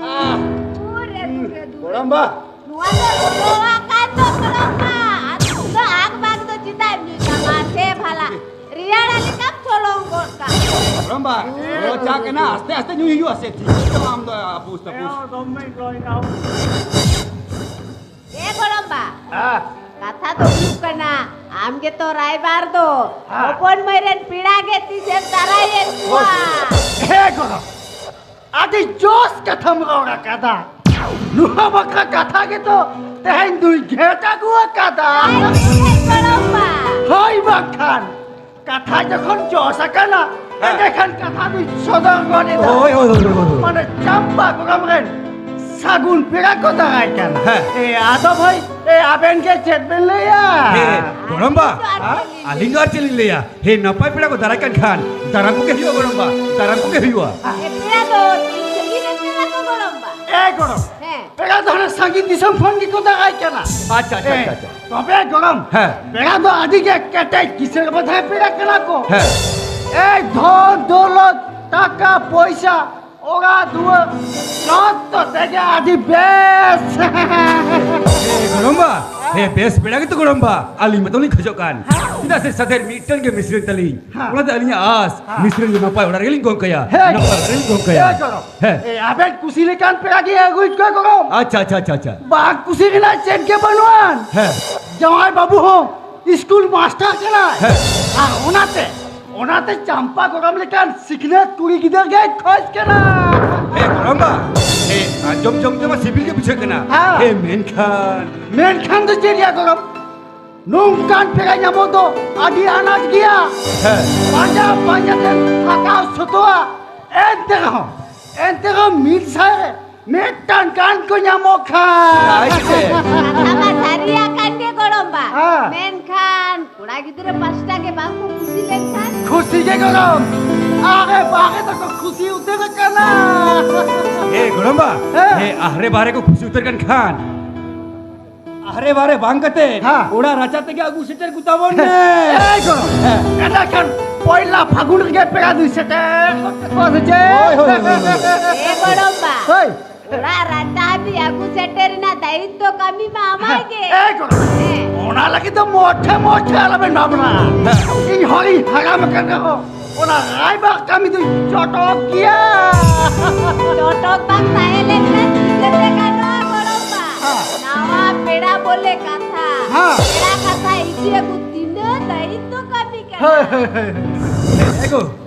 ᱟᱦ᱾ ᱩᱨᱮ ᱜᱚᱲᱚᱢᱵᱟ᱾ ᱱᱚᱣᱟ ᱫᱚ ᱞᱚᱞᱚ ᱟᱠᱟᱱ ᱫᱚ ᱜᱚᱲᱚᱢᱵᱟ᱾ ᱟᱨ ᱩᱱᱟᱹᱜ ᱟᱠ ᱵᱟᱠ ᱫᱚ ᱪᱮᱫᱟᱜ ᱮᱢ ᱧᱩᱭ ᱛᱟᱢᱟ? ᱥᱮ ᱵᱷᱟᱞᱟ ᱨᱮᱭᱟᱲ ᱞᱮᱠᱟᱢ ᱪᱚᱞᱚᱝ ᱜᱚᱫ ᱠᱟᱜ᱾ ᱜᱚᱲᱚᱢᱵᱟ, ᱞᱚᱞᱚ ᱪᱟ ᱠᱟᱱᱟ, ᱟᱥᱛᱮ ᱟᱥᱛᱮ ᱧᱩᱭ ᱦᱩᱭᱩᱜᱼᱟ ᱥᱮ᱾ ᱴᱷᱤᱠ ᱜᱮᱭᱟ, ᱟᱢ ᱫᱚ ᱟᱯᱩᱥ ᱛᱟᱯᱩᱥ᱾ ᱮ ᱜᱚᱲᱚᱢᱵᱟ, ᱦᱮᱸ᱾ ᱠᱟᱛᱷᱟ ᱫᱚ ᱦᱩᱭᱩᱜ ᱠᱟᱱᱟ, ᱟᱢ ᱜᱮᱛᱚ ᱨᱟᱭᱵᱟᱨ ᱫᱚ᱾ ᱦᱮᱸ᱾ ᱦᱚᱯᱚᱱ ᱢᱟᱹᱭ ᱨᱮᱱ ᱯᱮᱲᱟ ᱜᱮ ᱛᱤᱥᱮᱢ ᱫᱟᱨᱟᱭᱮᱫ ᱠᱚᱣᱟ? ᱦᱮᱸ ᱜᱚᱲᱚᱢ, ᱟᱹᱰᱤ ᱡᱚᱥ ᱠᱟᱛᱷᱟᱢ ᱨᱚᱲ ᱟᱠᱟᱫᱟ᱾ ᱱᱚᱣᱟ ᱵᱟᱠᱷᱨᱟ ᱠᱟᱛᱷᱟ ᱜᱮᱛᱚ ᱛᱮᱦᱮᱧ ᱫᱩᱧ ᱜᱷᱮᱴ ᱟᱹᱜᱩ ᱟᱠᱟᱫᱟ᱾ ᱟᱭ ᱜᱚᱲᱚᱢᱵᱟ᱾ ᱦᱳᱭ ᱵᱟᱝᱠᱷᱟᱱ᱾ ᱠᱟᱛᱷᱟ ᱡᱚᱠᱷᱚᱱ ᱡᱚᱥ ᱟᱠᱟᱱᱟ, ᱦᱮᱸ᱾ ᱮᱸᱰᱮᱠᱷᱟᱱ ᱠᱟᱛᱷᱟ ᱫᱚᱧ ᱥᱚᱫᱚᱨ ᱜᱚᱫ ᱮᱫᱟ᱾ ᱦᱳᱭ, ᱦᱳᱭ, ᱦᱳᱭ, ᱦᱳᱭ, ᱦᱳᱭ᱾ ᱢᱟᱱᱮ ᱪᱟᱢᱯᱟ ᱜᱚᱲᱚᱢ ᱨᱮᱱ ᱥᱟᱹᱜᱩᱱ ᱯᱮᱲᱟ ᱠᱚ ᱫᱟᱨᱟᱭ ᱠᱟᱱᱟ᱾ ᱦᱮᱸ᱾ ᱮ, ᱟᱫᱚ ᱵᱷᱟᱹᱭ, ᱮ, ᱟᱵᱮᱱ ᱜᱮ ᱪᱮᱫ ᱵᱮᱱ ᱞᱟᱹᱭᱟ? ᱦᱮᱸ, ᱜᱚᱲᱚᱢᱵᱟ, ᱟᱹᱞᱤᱧ ᱫᱚ ᱟᱨ ᱪᱮᱫ ᱞᱤᱧ ᱞᱟᱹᱭᱟ? ᱟᱹᱞᱤᱧ ᱫᱚ ᱟᱨ ᱪᱮᱫ ᱞᱤᱧ ᱞᱟᱹᱭᱟ? ᱦᱮᱸ, ᱱᱟᱯᱟᱭ ᱯᱮᱲᱟ ᱠᱚ ᱫᱟᱨᱟᱭ ᱠᱟᱱ ᱠᱷᱟᱱ, ᱫᱟᱨᱟᱢ ᱠᱚᱜᱮ ᱦᱩᱭᱩᱜᱼᱟ, ᱜᱚᱲᱚᱢᱵᱟ, ᱫᱟᱨᱟᱢ ᱠᱚᱜᱮ ᱦᱩᱭᱩᱜᱼᱟ᱾ ᱮ, ᱯᱮᱲᱟ ᱫᱚ ᱛᱤᱱ ᱥᱟᱺᱜᱤᱧ ᱨᱮᱱ ᱯᱮᱲᱟ ᱠᱚ, ᱜᱚᱲᱚᱢᱵᱟ? ᱦᱮᱸ᱾ ᱯᱮᱲᱟ ᱫᱚ ᱦᱟᱱᱮ ᱥᱟᱺᱜᱤᱧ ᱫᱤᱥᱚᱢ ᱠᱷᱚᱱ ᱜᱮᱠᱚ ᱫᱟᱨᱟᱭ ᱠᱟᱱᱟ᱾ ᱟᱪᱪᱷᱟ, ᱟᱪᱪᱷᱟ, ᱮ, ᱟᱪᱪᱷᱟ, ᱟᱪᱪᱷᱟ᱾ ᱛᱚᱵᱮ ᱜᱚᱲᱚᱢ, ᱦᱮᱸ᱾ ᱯᱮᱲᱟ ᱫᱚ ᱟᱹᱰᱤ ᱜᱮ ᱠᱮᱴᱮᱡ ᱠᱤᱥᱟᱹᱬ ᱵᱟᱫᱷᱟᱭ ᱯᱮᱲᱟ ᱠᱟᱱᱟ ᱠᱚ᱾ ᱦᱮᱸ᱾ ᱮᱭ ᱫᱷᱚᱱ ᱫᱚᱞᱚᱛ, ᱴᱟᱠᱟ ᱯᱚᱭᱥᱟ, ᱚᱲᱟᱜ ᱫᱩᱣᱟᱹᱨ, ᱡᱚᱛᱚ ᱛᱮᱜᱮ ᱟᱹᱰᱤ ᱵᱮᱥ᱾ ᱮ, ᱜᱚᱲᱚᱢᱵᱟ, ᱦᱮᱸ, ᱵᱮᱥ ᱯᱮᱲᱟ ᱜᱮᱛᱚ ᱜᱚᱲᱚᱢᱵᱟ, ᱟᱹᱞᱤᱧ ᱢᱟᱛᱚ ᱞᱤᱧ ᱠᱷᱚᱡᱚᱜ ᱠᱟᱱ᱾ ᱪᱮᱫᱟᱜ ᱥᱮ ᱥᱟᱛᱮ ᱢᱤᱫᱴᱟᱝ ᱜᱮ ᱢᱤᱥᱨᱟᱧ ᱛᱟᱹᱞᱤᱧ᱾ ᱦᱮᱸ᱾ ᱚᱱᱟᱛᱮ ᱟᱹᱞᱤᱧᱟᱜ ᱟᱥ, ᱦᱮᱸ᱾ ᱢᱤᱥᱨᱟᱧ ᱫᱚ ᱱᱟᱯᱟᱭ ᱚᱲᱟᱜ ᱨᱮᱜᱮᱞᱤᱧ ᱜᱚᱝ ᱠᱟᱭᱟ᱾ ᱦᱮᱸ᱾ ᱱᱟᱯᱟᱭ ᱚᱲᱟᱜ ᱨᱮᱜᱮᱞᱤᱧ ᱜᱚᱝ ᱠᱟᱭᱟ᱾ ᱦᱮᱸ, ᱜᱚᱲᱚᱢ᱾ ᱦᱮᱸ᱾ ᱮ, ᱟᱵᱮᱱ ᱠᱩᱥᱤ ᱞᱮᱠᱟᱱ ᱯᱮᱲᱟ ᱜᱮ ᱟᱹᱜᱩᱭ ᱯᱮ, ᱜᱚᱲᱚᱢ᱾ ᱟᱪᱪᱷᱟ, ᱟᱪᱪᱷᱟ, ᱟᱪᱪᱷᱟ, ᱟᱪᱪᱷᱟ᱾ ᱵᱟᱝ ᱠᱩᱥᱤ ᱨᱮᱱᱟᱜ ᱪᱮᱫ ᱜᱮ ᱵᱟᱹᱱᱩᱜᱼᱟ᱾ ᱦᱮᱸ᱾ ᱡᱟᱶᱟᱭ ᱵᱟᱹᱵᱩ ᱦᱚᱸ ᱤᱥᱠᱩᱞ ᱢᱟᱥᱴᱟᱨ ᱠᱟᱱᱟᱭ᱾ ᱦᱮᱸ᱾ ᱟᱨ ᱚᱱᱟᱛᱮ, ᱚᱱᱟᱛᱮ ᱪᱟᱢᱯᱟ ᱜᱚᱲᱚᱢ ᱞᱮᱠᱟᱱ ᱥᱤᱠᱷᱱᱟᱹᱛ ᱠᱩᱲᱤ ᱜᱤᱫᱟᱹᱨ ᱜᱮᱭ ᱠᱷᱚᱡᱽ ᱠᱟᱱᱟ᱾ ᱦᱮᱸ, ᱜᱚᱲᱚᱢ ᱵᱟ᱾ ᱦᱮᱸ, ᱟᱸᱡᱚᱢ ᱡᱚᱝ ᱛᱮᱢᱟ ᱥᱤᱵᱤᱞ ᱜᱮ ᱵᱩᱡᱷᱟᱹᱜ ᱠᱟᱱᱟ᱾ ᱦᱮᱸ᱾ ᱦᱮᱸ, ᱢᱮᱱᱠᱷᱟᱱ ᱢᱮᱱᱠᱷᱟᱱ ᱫᱚ ᱪᱮᱫ ᱭᱟ ᱜᱚᱲᱚᱢ? ᱱᱚᱝᱠᱟᱱ ᱯᱮᱲᱟ ᱧᱟᱢᱚᱜ ᱫᱚ ᱟᱹᱰᱤ ᱟᱱᱟᱴ ᱜᱮᱭᱟ᱾ ᱦᱮᱸ᱾ ᱯᱟᱸᱡᱟ ᱯᱟᱸᱡᱟ ᱛᱮᱢ ᱛᱷᱟᱠᱟᱣ ᱥᱟᱹᱛᱚᱜᱼᱟ᱾ ᱮᱱᱛᱮ ᱨᱮᱦᱚᱸ, ᱮᱱᱛᱮ ᱨᱮᱦᱚᱸ ᱢᱤᱫ ᱥᱟᱭ ᱨᱮ ᱢᱤᱫᱴᱟᱝ ᱜᱟᱱ ᱠᱚ ᱧᱟᱢᱚᱜ ᱠᱷᱟᱱ᱾ ᱟᱭ ᱥᱮ? ᱠᱟᱛᱷᱟ ᱢᱟ ᱥᱟᱹᱨᱤᱭᱟᱜ ᱠᱟᱱ ᱜᱮ, ᱜᱚᱲᱚᱢ ᱵᱟ᱾ ᱦᱮᱸ᱾ ᱢᱮᱱᱠᱷᱟᱱ ᱠᱚᱲᱟ ᱜᱤᱫᱽᱨᱟᱹ ᱯᱟᱥᱴᱟ ᱜᱮ ᱵᱟᱝ ᱠᱚ ᱠᱩᱥᱤ ᱞᱮᱱᱠᱷᱟᱱ? ᱠᱷᱩᱥᱤ ᱜᱮ, ᱜᱚᱲᱚᱢ᱾ ᱟᱨᱮ ᱵᱟᱨᱮ ᱫᱚᱠᱚ ᱠᱷᱩᱥᱤ ᱩᱛᱟᱹᱨ ᱟᱠᱟᱱᱟ᱾ ᱦᱮᱸ, ᱜᱚᱲᱚᱢ ᱵᱟ᱾ ᱦᱮᱸ᱾ ᱦᱮᱸ, ᱟᱦᱨᱮ ᱵᱟᱦᱨᱮ ᱠᱚ ᱠᱷᱩᱥᱤ ᱩᱛᱟᱹᱨ ᱠᱟᱱ ᱠᱷᱟᱱ᱾ ᱟᱦᱨᱮ ᱵᱟᱦᱨᱮ ᱵᱟᱝ ᱠᱟᱛᱮ, ᱦᱮᱸ᱾ ᱚᱲᱟᱜ ᱨᱟᱪᱟ ᱛᱮᱜᱮ ᱟᱹᱜᱩ ᱥᱮᱴᱮᱨ ᱠᱚ ᱛᱟᱵᱚᱱ ᱢᱮ᱾ ᱮᱭ ᱜᱚᱲᱚᱢ᱾ ᱦᱮᱸ᱾ ᱮᱸᱰᱮᱠᱷᱟᱱ ᱯᱚᱭᱞᱟ ᱯᱷᱟᱹᱜᱩᱱ ᱨᱮᱜᱮ ᱯᱮᱲᱟ ᱫᱩᱧ ᱥᱮᱴᱮᱨ ᱜᱚᱫ ᱠᱟᱠᱚᱣᱟ ᱥᱮ ᱪᱮᱫ? ᱦᱳᱭ, ᱦᱳᱭ, ᱦᱳᱭ, ᱦᱳᱭ᱾ ᱮ ᱜᱚᱲᱚᱢ ᱵᱟ᱾ ᱦᱳᱭ᱾ ᱚᱲᱟᱜ ᱨᱟᱪᱟ ᱦᱟᱹᱵᱤᱡ ᱟᱹᱜᱩ ᱥᱮᱴᱮᱨ ᱨᱮᱱᱟᱜ ᱫᱟᱭᱤᱛᱛᱚ ᱠᱟᱹᱢᱤ ᱢᱟ ᱟᱢᱟᱜ ᱜᱮ᱾ ᱮ ᱜᱚᱲᱚᱢ᱾ ᱦᱮᱸ᱾ ᱚᱱᱟ ᱞᱟᱹᱜᱤᱫ ᱫᱚ ᱢᱚᱴᱷᱮ ᱢᱚᱴᱷᱮ ᱟᱞᱚᱵᱮᱱ ᱵᱷᱟᱵᱽᱱᱟ᱾ ᱤᱧ ᱦᱚᱲᱤᱧ ᱦᱟᱲᱟᱢ ᱟᱠᱟᱱ ᱨᱮᱦᱚᱸ ᱚᱱᱟ ᱨᱟᱭᱵᱟᱨ ᱠᱟᱹᱢᱤ ᱫᱚᱧ ᱪᱚᱴᱚᱠ ᱜᱮᱭᱟ᱾ ᱪᱚᱴᱚᱠ ᱵᱟᱝ ᱛᱟᱦᱮᱸ ᱞᱮᱱᱠᱷᱟᱱ ᱪᱤᱠᱟᱹᱛᱮ ᱜᱟᱱᱚᱜᱼᱟ ᱜᱚᱲᱚᱢ ᱵᱟ? ᱦᱮᱸ᱾ ᱱᱟᱣᱟ ᱯᱮᱲᱟ ᱵᱚᱞᱮ ᱠᱟᱛᱷᱟ᱾ ᱦᱮᱸ᱾ ᱯᱮᱲᱟ ᱠᱟᱛᱷᱟ ᱤᱫᱤ ᱟᱹᱜᱩ ᱛᱤᱱᱟᱹᱜ ᱫᱟᱭᱤᱛᱛᱚ ᱠᱟᱹᱢᱤ ᱠᱟᱱᱟ᱾ ᱦᱳᱭ, ᱦᱳᱭ, ᱦᱳᱭ, ᱦᱳᱭ᱾ ᱮ ᱜᱚ,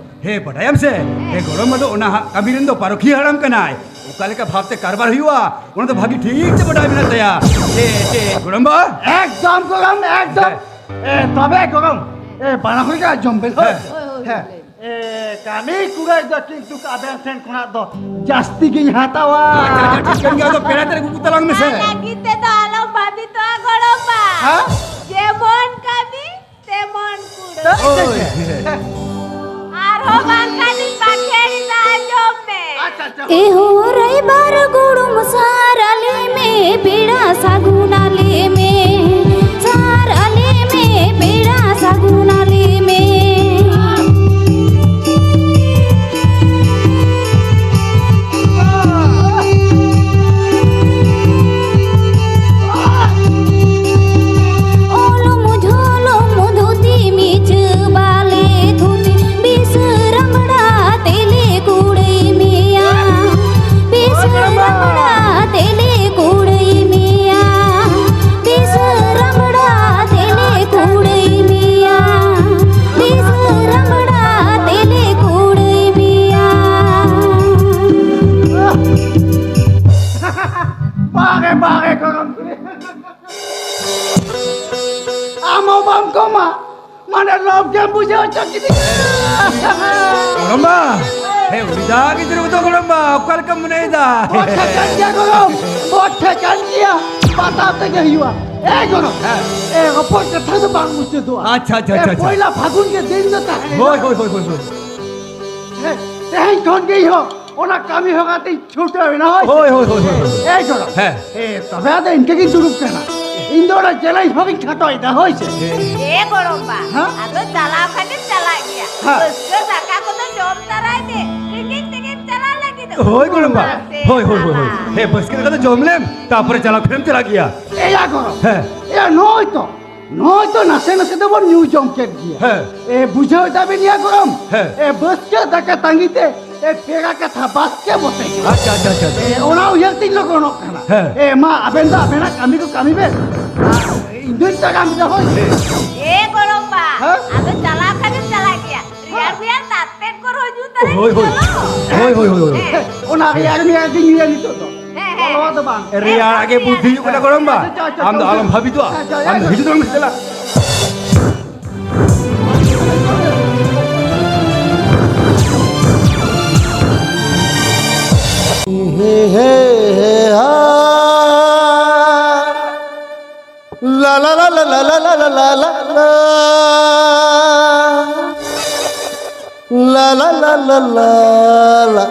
ᱦᱮ, ᱵᱟᱰᱟᱭᱟᱢ ᱥᱮ? ᱦᱮᱸ᱾ ᱦᱮ, ᱜᱚᱲᱚᱢ ᱵᱟ ᱫᱚ ᱚᱱᱟ ᱦᱟᱸᱜ ᱠᱟᱹᱢᱤ ᱨᱮᱱ ᱫᱚ ᱯᱟᱨᱚᱠᱷᱤᱭᱟᱹ ᱦᱟᱲᱟᱢ ᱠᱟᱱᱟᱭ᱾ ᱚᱠᱟ ᱞᱮᱠᱟ ᱵᱷᱟᱵᱽ ᱛᱮ ᱠᱟᱨᱵᱟᱨ ᱦᱩᱭᱩᱜᱼᱟ, ᱚᱱᱟ ᱫᱚ ᱵᱷᱟᱹᱜᱤ ᱴᱷᱤᱠ ᱛᱮ ᱵᱟᱰᱟᱭ ᱢᱮᱱᱟᱜ ᱛᱟᱭᱟ᱾ ᱪᱮ, ᱪᱮ, ᱜᱚᱲᱚᱢ ᱵᱟ? ᱮᱠᱫᱚᱢ ᱜᱚᱲᱚᱢ, ᱮᱠᱫᱚᱢ᱾ ᱦᱮᱸ᱾ ᱮ, ᱛᱚᱵᱮ ᱜᱚᱲᱚᱢ, ᱮ, ᱵᱟᱱᱟ ᱦᱚᱲ ᱜᱮ ᱟᱸᱡᱚᱢ ᱵᱮᱱ᱾ ᱦᱳᱭ᱾ ᱦᱮᱸ᱾ ᱦᱳᱭ, ᱦᱳᱭ, ᱦᱮᱸ᱾ ᱞᱟᱹᱭ ᱢᱮ᱾ ᱮ, ᱠᱟᱹᱢᱤ ᱠᱚᱨᱮ ᱫᱚ ᱠᱤᱱᱛᱩ ᱟᱵᱮᱱ ᱴᱷᱮᱱ ᱠᱷᱚᱱᱟᱜ ᱫᱚ ᱡᱟᱹᱥᱛᱤ ᱜᱤᱧ ᱦᱟᱛᱟᱣᱟ᱾ ᱟᱪᱪᱷᱟ, ᱟᱪᱪᱷᱟ, ᱴᱷᱤᱠ ᱠᱟᱱ ᱜᱮᱭᱟ, ᱟᱫᱚ ᱯᱮᱲᱟ ᱛᱮᱫ ᱟᱹᱜᱩ ᱠᱚ ᱛᱟᱞᱟᱝ ᱢᱮᱥᱮ᱾ ᱚᱱᱟ ᱞᱟᱹᱜᱤᱫ ᱛᱮᱫᱚ ᱟᱞᱚᱢ ᱵᱷᱟᱵᱤᱛᱚᱜᱼᱟ ᱜᱚᱲᱚᱢ ᱵᱟ᱾ ᱦᱮᱸ? ᱡᱮᱢᱚᱱ ᱠᱟᱹᱢᱤ, ᱛᱮᱢᱚᱱ ᱠᱩᱲᱟᱹ᱾ ᱦᱳᱭ᱾ ᱟᱨᱦᱚᱸ ᱵᱟᱝᱠᱷᱟᱱᱤᱧ ᱵᱟᱠᱷᱮᱲ ᱮᱫᱟ, ᱟᱸᱡᱚᱢ ᱢᱮ᱾ ᱟᱪᱪᱷᱟ, ᱟᱪᱪᱷᱟ᱾ ᱮ ᱦᱳ ᱨᱟᱭᱵᱟᱨ ᱜᱩᱲᱩᱢ ᱥᱟᱨ ᱟᱞᱮ ᱢᱮ, ᱯᱮᱲᱟ ᱥᱟᱹᱜᱩᱱ ᱟᱞᱮ ᱢᱮ, ᱥᱟᱨ ᱟᱞᱮ ᱢᱮ, ᱯᱮᱲᱟ ᱥᱟᱹᱜᱩᱱ ᱟᱞᱮ ᱢᱮ᱾ ᱚᱞᱚᱢ ᱡᱷᱚᱞᱚᱢ ᱫᱷᱩᱛᱤ ᱢᱤᱪᱟᱹ ᱵᱟᱞᱮ ᱫᱷᱩᱛᱤ, ᱵᱤᱥ ᱨᱟᱢᱲᱟ ᱛᱮᱞᱮ ᱠᱩᱲᱟᱹᱭ ᱢᱮᱭᱟ, ᱵᱤᱥ ᱨᱟᱢᱲᱟ ᱛᱮᱞᱮ ᱠᱩᱲᱟᱹᱭ ᱢᱮᱭᱟ, ᱵᱤᱥ ᱨᱟᱢᱲᱟ ᱛᱮᱞᱮ ᱠᱩᱲᱟᱹᱭ ᱢᱮᱭᱟ, ᱵᱤᱥ ᱨᱟᱢᱲᱟ ᱛᱮᱞᱮ ᱠᱩᱲᱟᱹᱭ ᱢᱮᱭᱟ᱾ ᱵᱟᱝ ᱮ, ᱵᱟᱝ ᱮ, ᱜᱚᱲᱚᱢ ᱠᱩᱲᱤ᱾ ᱟᱢ ᱦᱚᱸ ᱵᱟᱢ ᱠᱚᱢᱟ, ᱢᱟᱱᱮ ᱞᱚᱵᱽ ᱜᱮᱢ ᱵᱩᱡᱷᱟᱹᱣ ᱦᱚᱪᱚ ᱠᱤᱫᱤᱧᱟ᱾ ᱜᱚᱲᱚᱢ ᱵᱟ, ᱦᱮ, ᱩᱱᱤ ᱫᱟ ᱜᱤᱫᱽᱨᱟᱹ ᱠᱚᱫᱚ ᱜᱚᱲᱚᱢ ᱵᱟ, ᱚᱠᱟ ᱞᱮᱠᱟᱢ ᱢᱚᱱᱮᱭᱮᱫᱟ? ᱵᱚᱴᱷᱮ ᱠᱟᱱ ᱜᱮᱭᱟ ᱜᱚᱲᱚᱢ, ᱵᱚᱴᱷᱮ ᱠᱟᱱ ᱜᱮᱭᱟ, ᱵᱟᱛᱟᱣ ᱛᱮᱜᱮ ᱦᱩᱭᱩᱜᱼᱟ᱾ ᱮ ᱜᱚᱲᱚᱢ, ᱦᱮᱸ᱾ ᱮ, ᱨᱚᱯᱚᱲ ᱠᱟᱛᱷᱟ ᱫᱚ ᱵᱟᱝ ᱢᱩᱪᱟᱹᱫᱚᱜᱼᱟ᱾ ᱟᱪᱪᱷᱟ, ᱟᱪᱪᱷᱟ, ᱮ, ᱟᱪᱪᱷᱟ, ᱟᱪᱪᱷᱟ᱾ ᱯᱚᱭᱞᱟ ᱯᱷᱟᱹᱜᱩᱱ ᱜᱮ ᱫᱤᱱ ᱫᱚ ᱛᱟᱦᱮᱸ ᱦᱳᱭ, ᱦᱳᱭ, ᱦᱳᱭ, ᱦᱳᱭ, ᱦᱳᱭ᱾ ᱮ, ᱛᱮᱦᱮᱧ ᱠᱷᱚᱱ ᱜᱮ ᱤᱧ ᱦᱚᱸ ᱚᱱᱟ ᱠᱟᱹᱢᱤ ᱦᱚᱨᱟ ᱛᱤᱧ ᱪᱷᱩᱴᱟᱹᱣ ᱮᱱᱟ, ᱦᱳᱭ ᱥᱮ? ᱦᱳᱭ, ᱦᱳᱭ, ᱦᱳᱭ, ᱦᱳᱭ, ᱦᱳᱭ᱾ ᱮ ᱜᱚᱲᱚᱢ᱾ ᱦᱮᱸ᱾ ᱮ, ᱛᱚᱵᱮ ᱟᱫᱚ ᱤᱱᱠᱟᱹ ᱜᱤᱧ ᱫᱩᱲᱩᱵ ᱠᱟᱱᱟ᱾ ᱤᱧ ᱫᱚ ᱚᱱᱟ ᱪᱮᱞᱮᱧᱡᱽ ᱵᱷᱟᱜᱤᱧ ᱠᱷᱟᱴᱚᱭᱮᱫᱟ, ᱦᱳᱭ ᱥᱮ? ᱮ ᱜᱚᱲᱚᱢᱵᱟ, ᱦᱮᱸ? ᱟᱫᱚ ᱪᱟᱞᱟᱣ ᱠᱷᱟᱱᱮᱢ ᱪᱟᱞᱟᱜ ᱜᱮᱭᱟ᱾ ᱦᱮᱸ᱾ ᱵᱟᱹᱥᱠᱟᱹ ᱫᱟᱠᱟ ᱠᱚᱫᱚ ᱡᱚᱢ ᱛᱟᱨᱟᱭ ᱢᱮ᱾ ᱨᱮᱸᱜᱮᱡ ᱛᱮᱜᱮᱢ ᱪᱟᱞᱟᱣ ᱞᱟᱹᱜᱤᱫᱚᱜ? ᱦᱳᱭ ᱜᱚᱲᱚᱢᱵᱟ᱾ ᱦᱳᱭ, ᱦᱳᱭ, ᱦᱳᱭ, ᱦᱳᱭ᱾ ᱦᱮᱸ, ᱵᱟᱹᱥᱠᱟᱹ ᱫᱟᱠᱟ ᱫᱚ ᱡᱚᱢ ᱞᱮᱢ, ᱛᱟᱯᱚᱨᱮ ᱪᱟᱞᱟᱣ ᱠᱷᱟᱱᱮᱢ ᱪᱟᱞᱟᱜ ᱜᱮᱭᱟ᱾ ᱮᱭᱟ ᱜᱚᱲᱚᱢ᱾ ᱦᱮᱸ᱾ ᱮᱭᱟ, ᱱᱚᱜᱼᱚᱭ ᱛᱚ, ᱱᱚᱜᱼᱚᱭ ᱛᱚ ᱱᱟᱥᱮ ᱱᱟᱥᱮ ᱫᱚᱵᱚᱱ ᱧᱩ ᱡᱚᱢ ᱠᱮᱫ ᱜᱮᱭᱟ᱾ ᱦᱮᱸ᱾ ᱮ, ᱵᱩᱡᱷᱟᱹᱣ ᱫᱟᱵᱤᱱ ᱭᱟ ᱜᱚᱲᱚᱢ? ᱦᱮᱸ᱾ ᱮ, ᱵᱟᱹᱥᱠᱟᱹ ᱫᱟᱠᱟ ᱛᱟᱺᱜᱤ ᱛᱮ, ᱮ, ᱯᱮᱲᱟ ᱠᱟᱛᱷᱟ ᱵᱟᱥᱠᱮ ᱵᱚᱛᱮ᱾ ᱟᱪᱪᱷᱟ, ᱟᱪᱪᱷᱟ, ᱟᱪᱪᱷᱟ, ᱟᱪᱪᱷᱟ᱾ ᱮ, ᱚᱱᱟ ᱩᱭᱦᱟᱹᱨ ᱛᱤᱧ ᱞᱚᱜᱚᱱᱚᱜ ᱠᱟᱱᱟ᱾ ᱦᱮᱸ᱾ ᱮ, ᱢᱟ, ᱟᱵᱮᱱ ᱫᱚ ᱟᱵᱮᱱᱟᱜ ᱠᱟᱹᱢᱤ ᱠᱚ ᱠᱟᱹᱢᱤ ᱵᱮᱱ᱾ ᱟᱨ ᱤᱧ ᱫᱩᱧ ᱛᱟᱲᱟᱢ ᱮᱫᱟ, ᱦᱳᱭ᱾ ᱮ ᱜᱚᱲᱚᱢᱵᱟ, ᱦᱮᱸ? ᱟᱫᱚ ᱪᱟᱞᱟᱣ ᱠᱷᱟᱱᱮᱢ ᱪᱟᱞᱟᱜ ᱜᱮᱭᱟ᱾ ᱨᱮᱭᱟᱲ ᱨᱮᱭᱟᱲ ᱫᱟᱜ ᱛᱮᱫ ᱠᱚ ᱨᱚᱦᱚᱭ ᱧᱩ ᱛᱟᱨᱟ ᱦᱳᱭ, ᱦᱳᱭ᱾ ᱪᱚᱞᱚ᱾ ᱦᱳᱭ, ᱦᱳᱭ, ᱦᱳᱭ, ᱦᱳᱭ᱾ ᱦᱮᱸ᱾ ᱚᱱᱟ ᱨᱮᱭᱟᱲ ᱢᱮᱭᱟᱲ ᱜᱤᱧ ᱧᱩᱭᱟ ᱱᱤᱛᱚᱜ ᱫᱚ᱾ ᱦᱮᱸ, ᱦᱮᱸ᱾ ᱞᱚᱞᱚ ᱫᱚ ᱵᱟᱝ᱾ ᱨᱮᱭᱟᱲ ᱟᱜᱮ ᱵᱩᱫᱽᱫᱷᱤ ᱦᱩᱭᱩᱜ ᱠᱟᱱᱟ ᱜᱚᱲᱚᱢᱵᱟ᱾ ᱟᱪᱪᱷᱟ, ᱟᱪᱪᱷᱟ, ᱟᱢ ᱫᱚ ᱟᱪᱪᱷᱟ᱾ ᱟᱞᱚᱢ ᱵᱷᱟᱵᱤᱛᱚᱜᱼᱟ᱾ ᱟᱪᱪᱷᱟ, ᱟᱪᱪᱷᱟ, ᱟᱢ ᱫᱚ ᱟᱪᱪᱷᱟ᱾ ᱦᱤᱡᱩᱜ ᱛᱟᱵᱚᱱ ᱢᱮᱥᱮ ᱫᱮᱞᱟ᱾ La la la la la la la la la la. La la la la la la la.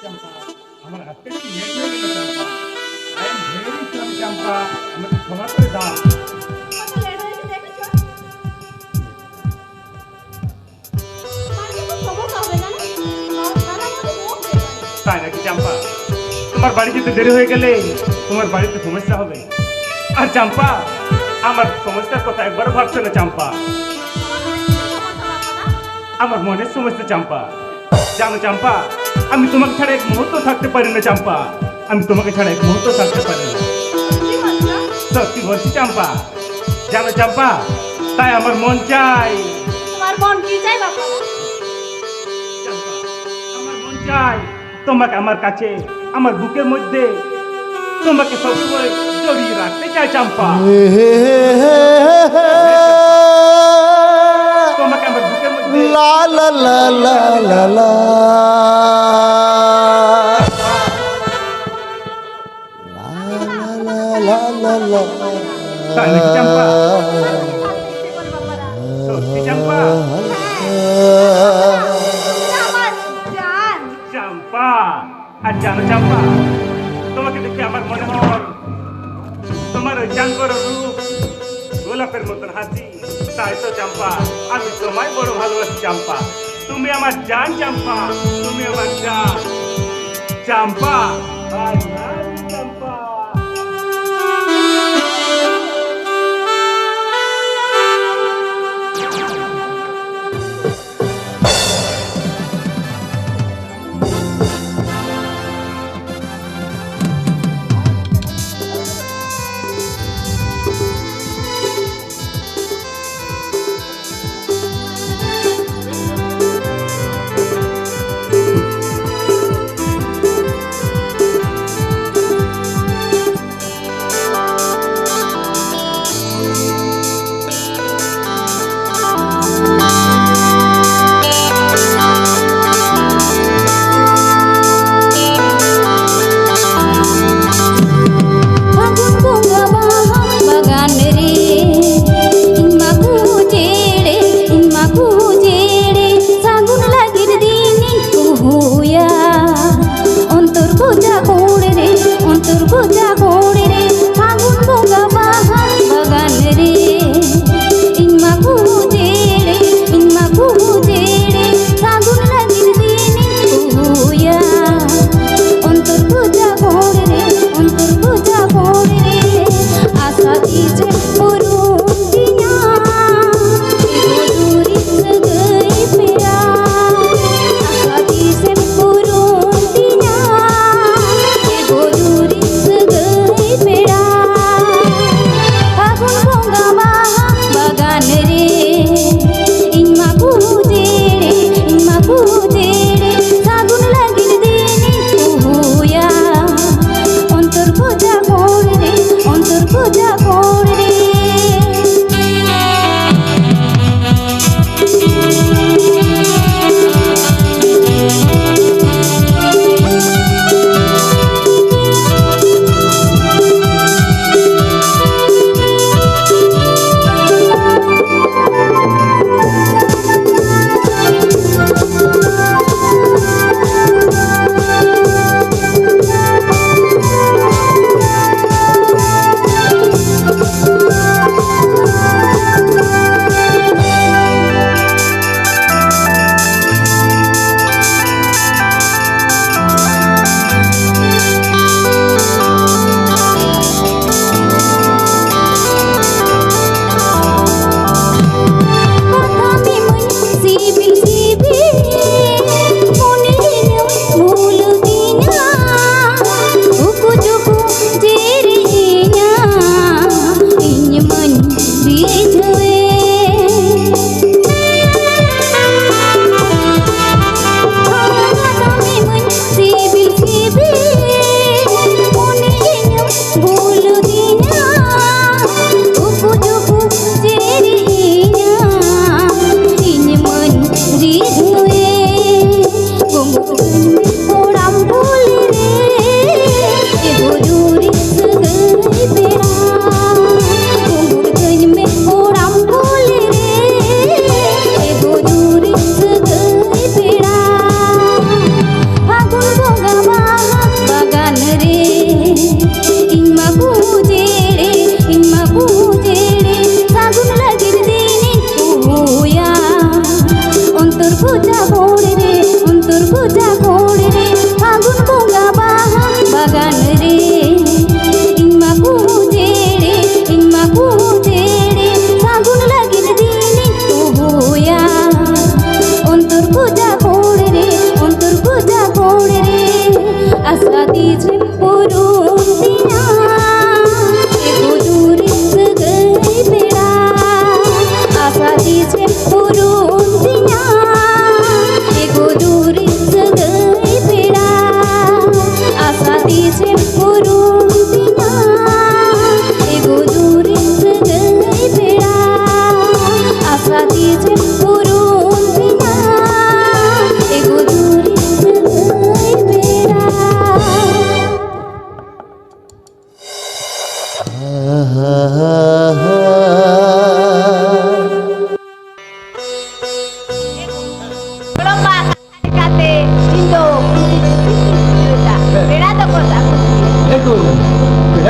ᱪᱟᱢᱯᱟ, ᱟᱢᱟᱜ ᱦᱟᱛᱮ ᱠᱤ ᱧᱮᱞ ᱧᱮᱞ ᱞᱮᱱᱟ ᱪᱟᱢᱯᱟ? I am very sorry ᱪᱟᱢᱯᱟ, ᱟᱢᱟᱜ ᱠᱷᱚᱢᱟ ᱠᱚᱨᱮ ᱫᱟᱜ। তোমার কিছু খবর পাবে না? তাই নাকি চাম্পা? তোমার বাড়ি যেতে দেরি হয়ে গেলে তোমার বাড়িতে সমস্যা হবে। আর চাম্পা, আমার সমস্যার কথা একবারও ভাবছো না চাম্পা। আমার মনের সমস্যা চাম্পা। জানো চাম্পা, আমি তোমাকে ছাড়া এক মুহূর্ত থাকতে পারি না চাম্পা। আমি তোমাকে ছাড়া এক মুহূর্ত থাকতে পারি না। সত্যি বলছি চম্পা, জানো চম্পা, তাই আমার মন চাই। তোমার মন কি চাই বাবা? চম্পা, আমার মন চাই তোমাকে আমার কাছে, আমার বুকের মধ্যে তোমাকে সবসময় জড়িয়ে রাখতে চাই চম্পা। তোমাকে আমার বুকের মধ্যে। লা লা লা লা লা লা। লা লা লা লা লা। তাই নাকি চম্পা? সত্যি চম্পা? আমার জান। চম্পা, আর জানো চম্পা, তোমাকে দেখে আমার মনে হয় তোমার ওই চাঁদ বড় রূপ, গোলাপের মতন হাসি, তাই তো চম্পা, আমি তোমায় বড় ভালোবাসি চম্পা। তুমি আমার জান চম্পা, তুমি আমার জান চম্পা। I love you, চম্পা।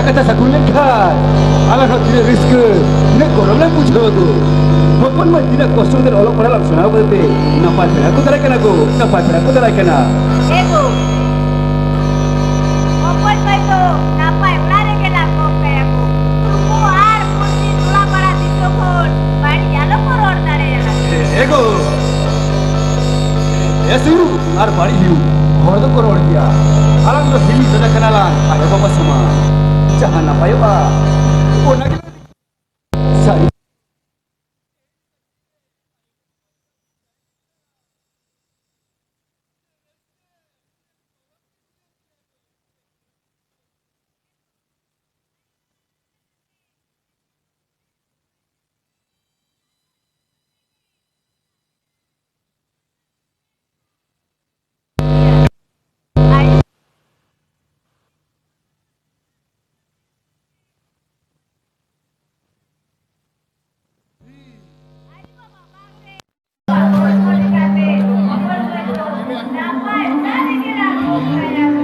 ᱠᱟᱛᱷᱟ ᱥᱟᱹᱜᱩᱱ ᱞᱮᱱᱠᱷᱟᱱ ᱟᱞᱟᱝ ᱦᱚᱸ ᱛᱤᱱᱟᱹᱜ ᱨᱟᱹᱥᱠᱟᱹ, ᱛᱤᱱᱟᱹᱜ ᱜᱚᱨᱚᱵᱽ ᱞᱮ ᱵᱩᱡᱷᱟᱹᱣ ᱫᱚ᱾ ᱦᱚᱯᱚᱱ ᱢᱟᱹᱭ ᱛᱤᱱᱟᱹᱜ ᱠᱚᱥᱴᱚ ᱠᱟᱛᱮ ᱚᱞᱚᱜ ᱯᱟᱲᱦᱟᱜ ᱞᱟᱝ ᱥᱮᱬᱟ ᱠᱟᱛᱮ ᱱᱟᱯᱟᱭ ᱯᱮᱲᱟ ᱠᱚ ᱫᱟᱨᱟᱭ ᱠᱟᱱᱟ ᱠᱚ, ᱱᱟᱯᱟᱭ ᱯᱮᱲᱟ ᱠᱚ ᱫᱟᱨᱟᱭ ᱠᱟᱱᱟ᱾ ᱮ ᱜᱳ, ᱚᱠᱚᱭ ᱠᱚᱭ ᱫᱚ ᱱᱟᱯᱟᱭ ᱚᱲᱟᱜ ᱨᱮᱜᱮ ᱞᱟᱝ ᱜᱚᱜ ᱠᱟᱭᱟ ᱠᱚ᱾ ᱛᱩᱢᱵᱩ ᱟᱨ ᱯᱩᱨᱥᱤ ᱴᱚᱞᱟ ᱯᱟᱲᱟ ᱫᱤᱥᱚᱢ ᱦᱚᱲ ᱵᱟᱹᱲᱤᱡ ᱟᱞᱚ ᱠᱚ ᱨᱚᱲ ᱫᱟᱲᱮᱭᱟᱜᱼᱟ᱾ ᱮ ᱜᱳ, ᱵᱮᱥ ᱦᱩᱭᱩᱜ ᱟᱨ ᱵᱟᱹᱲᱤᱡ ᱦᱩᱭᱩᱜ, ᱦᱚᱲ ᱫᱚᱠᱚ ᱨᱚᱲ ᱜᱮᱭᱟ᱾ ᱟᱞᱟᱝ ᱫᱚ ᱦᱤᱞᱤ ᱫᱟᱫᱟ ᱠᱟᱱᱟ ᱞᱟᱝ, ᱟᱭᱳ ᱵᱟᱵᱟ ᱥᱚᱢᱟᱱ᱾ ᱡᱟᱦᱟᱸ ᱱᱟᱯᱟᱭᱚᱜᱼᱟ, ᱚᱱᱟ ᱜᱮ ᱥᱟᱹᱨᱤ᱾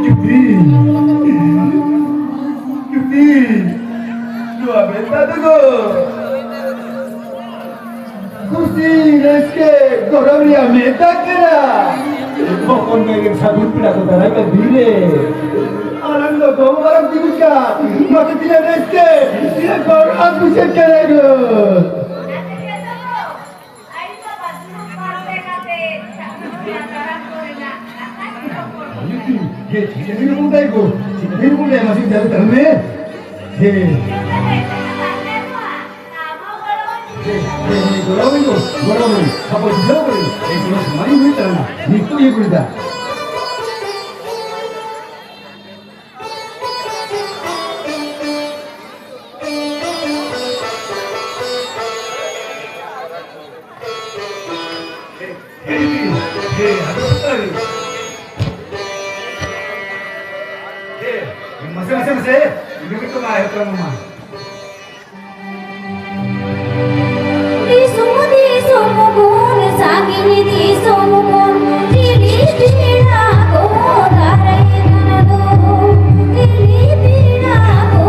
ᱡᱩᱫᱤ, ᱡᱩᱫᱤ, ᱱᱚᱣᱟ ᱢᱮᱛᱟ ᱫᱚ ᱜᱚ᱾ ᱠᱩᱥᱤ, ᱨᱟᱹᱥᱠᱟᱹ, ᱜᱚᱨᱚᱵᱽ ᱨᱮᱭᱟᱜ ᱢᱮᱛᱟ ᱠᱟᱱᱟ᱾ ᱦᱚᱯᱚᱱ ᱢᱟᱹᱭ ᱨᱮᱱ ᱥᱟᱹᱜᱩᱱ ᱯᱮᱲᱟ ᱠᱚ ᱫᱟᱨᱟᱭ ᱠᱟᱱ ᱫᱤᱱ ᱨᱮ ᱟᱞᱟᱝ ᱫᱚ ᱜᱚ ᱵᱟᱵᱟ ᱨᱮᱱ ᱛᱤᱸᱜᱩ ᱠᱟᱱ᱾ ᱢᱟᱥᱮ ᱛᱤᱱᱟᱹᱜ ᱨᱟᱹᱥᱠᱟᱹ, ᱛᱤᱱᱟᱹᱜ ᱜᱚᱨᱚᱵᱽ ᱵᱩᱡᱷᱟᱹᱜ ᱠᱟᱱᱟ ᱜᱚ᱾ ᱟᱭᱳ ᱵᱟᱵᱟ ᱫᱩᱲᱩᱵ ᱯᱟᱱᱛᱮ ᱠᱟᱛᱮ ᱪᱟᱠᱨᱤ ᱨᱮᱭᱟᱜ ᱫᱟᱨᱟᱢ ᱠᱚᱨᱮᱱᱟᱜ ᱠᱟᱛᱷᱟ ᱠᱚ ᱨᱚᱯᱚᱲ ᱠᱚ᱾ ᱦᱮ, ᱪᱮᱫ ᱮᱢ ᱞᱟᱹᱭ ᱫᱟ ᱜᱚ? ᱪᱮᱫ ᱮᱢ ᱞᱟᱹᱭ ᱫᱟ? ᱢᱟᱥᱮ ᱪᱟᱞᱟᱣ ᱛᱟᱞᱟᱝ ᱢᱮ᱾ ᱦᱮ᱾ ᱪᱮᱫ ᱮᱢ ᱞᱟᱹᱭ ᱫᱟ? ᱟᱢ ᱦᱚᱸ ᱜᱚᱲᱚ ᱟᱹᱧ ᱢᱮ᱾ ᱦᱮ, ᱦᱮ, ᱦᱮ, ᱜᱚᱲᱚ ᱟᱹᱧ ᱜᱚ, ᱜᱚᱲᱚ ᱟᱹᱧ᱾ ᱦᱟᱯᱳᱭ, ᱵᱩᱡᱷᱟᱹᱣ ᱠᱟᱹᱫᱟᱹᱧ᱾ ᱮᱭ ᱜᱚᱲᱚ ᱥᱟᱢᱟᱱᱤᱧ ᱦᱩᱭᱩᱜ ᱛᱟᱞᱟᱝᱟ᱾ ᱱᱤᱛᱚᱜ ᱤᱭᱟᱹ ᱠᱚ ᱞᱟᱹᱭ ᱫᱟ᱾ ᱢᱟᱥᱮ, ᱢᱟᱥᱮ, ᱢᱟᱥᱮ, ᱤᱱᱟᱹ ᱜᱮᱛᱚ ᱵᱟᱭ ᱦᱩᱭᱩᱜ ᱠᱟᱱᱟ ᱢᱟ᱾ ᱫᱤᱥᱚᱢ ᱫᱤᱥᱚᱢ ᱠᱷᱚᱱ ᱥᱟᱺᱜᱤᱧ ᱫᱤᱥᱚᱢ ᱠᱷᱚᱱ ᱦᱤᱞᱤ ᱯᱮᱲᱟ ᱠᱚ ᱫᱟᱨᱟᱭ ᱠᱟᱱᱟ ᱫᱚ, ᱦᱤᱞᱤ ᱯᱮᱲᱟ ᱠᱚ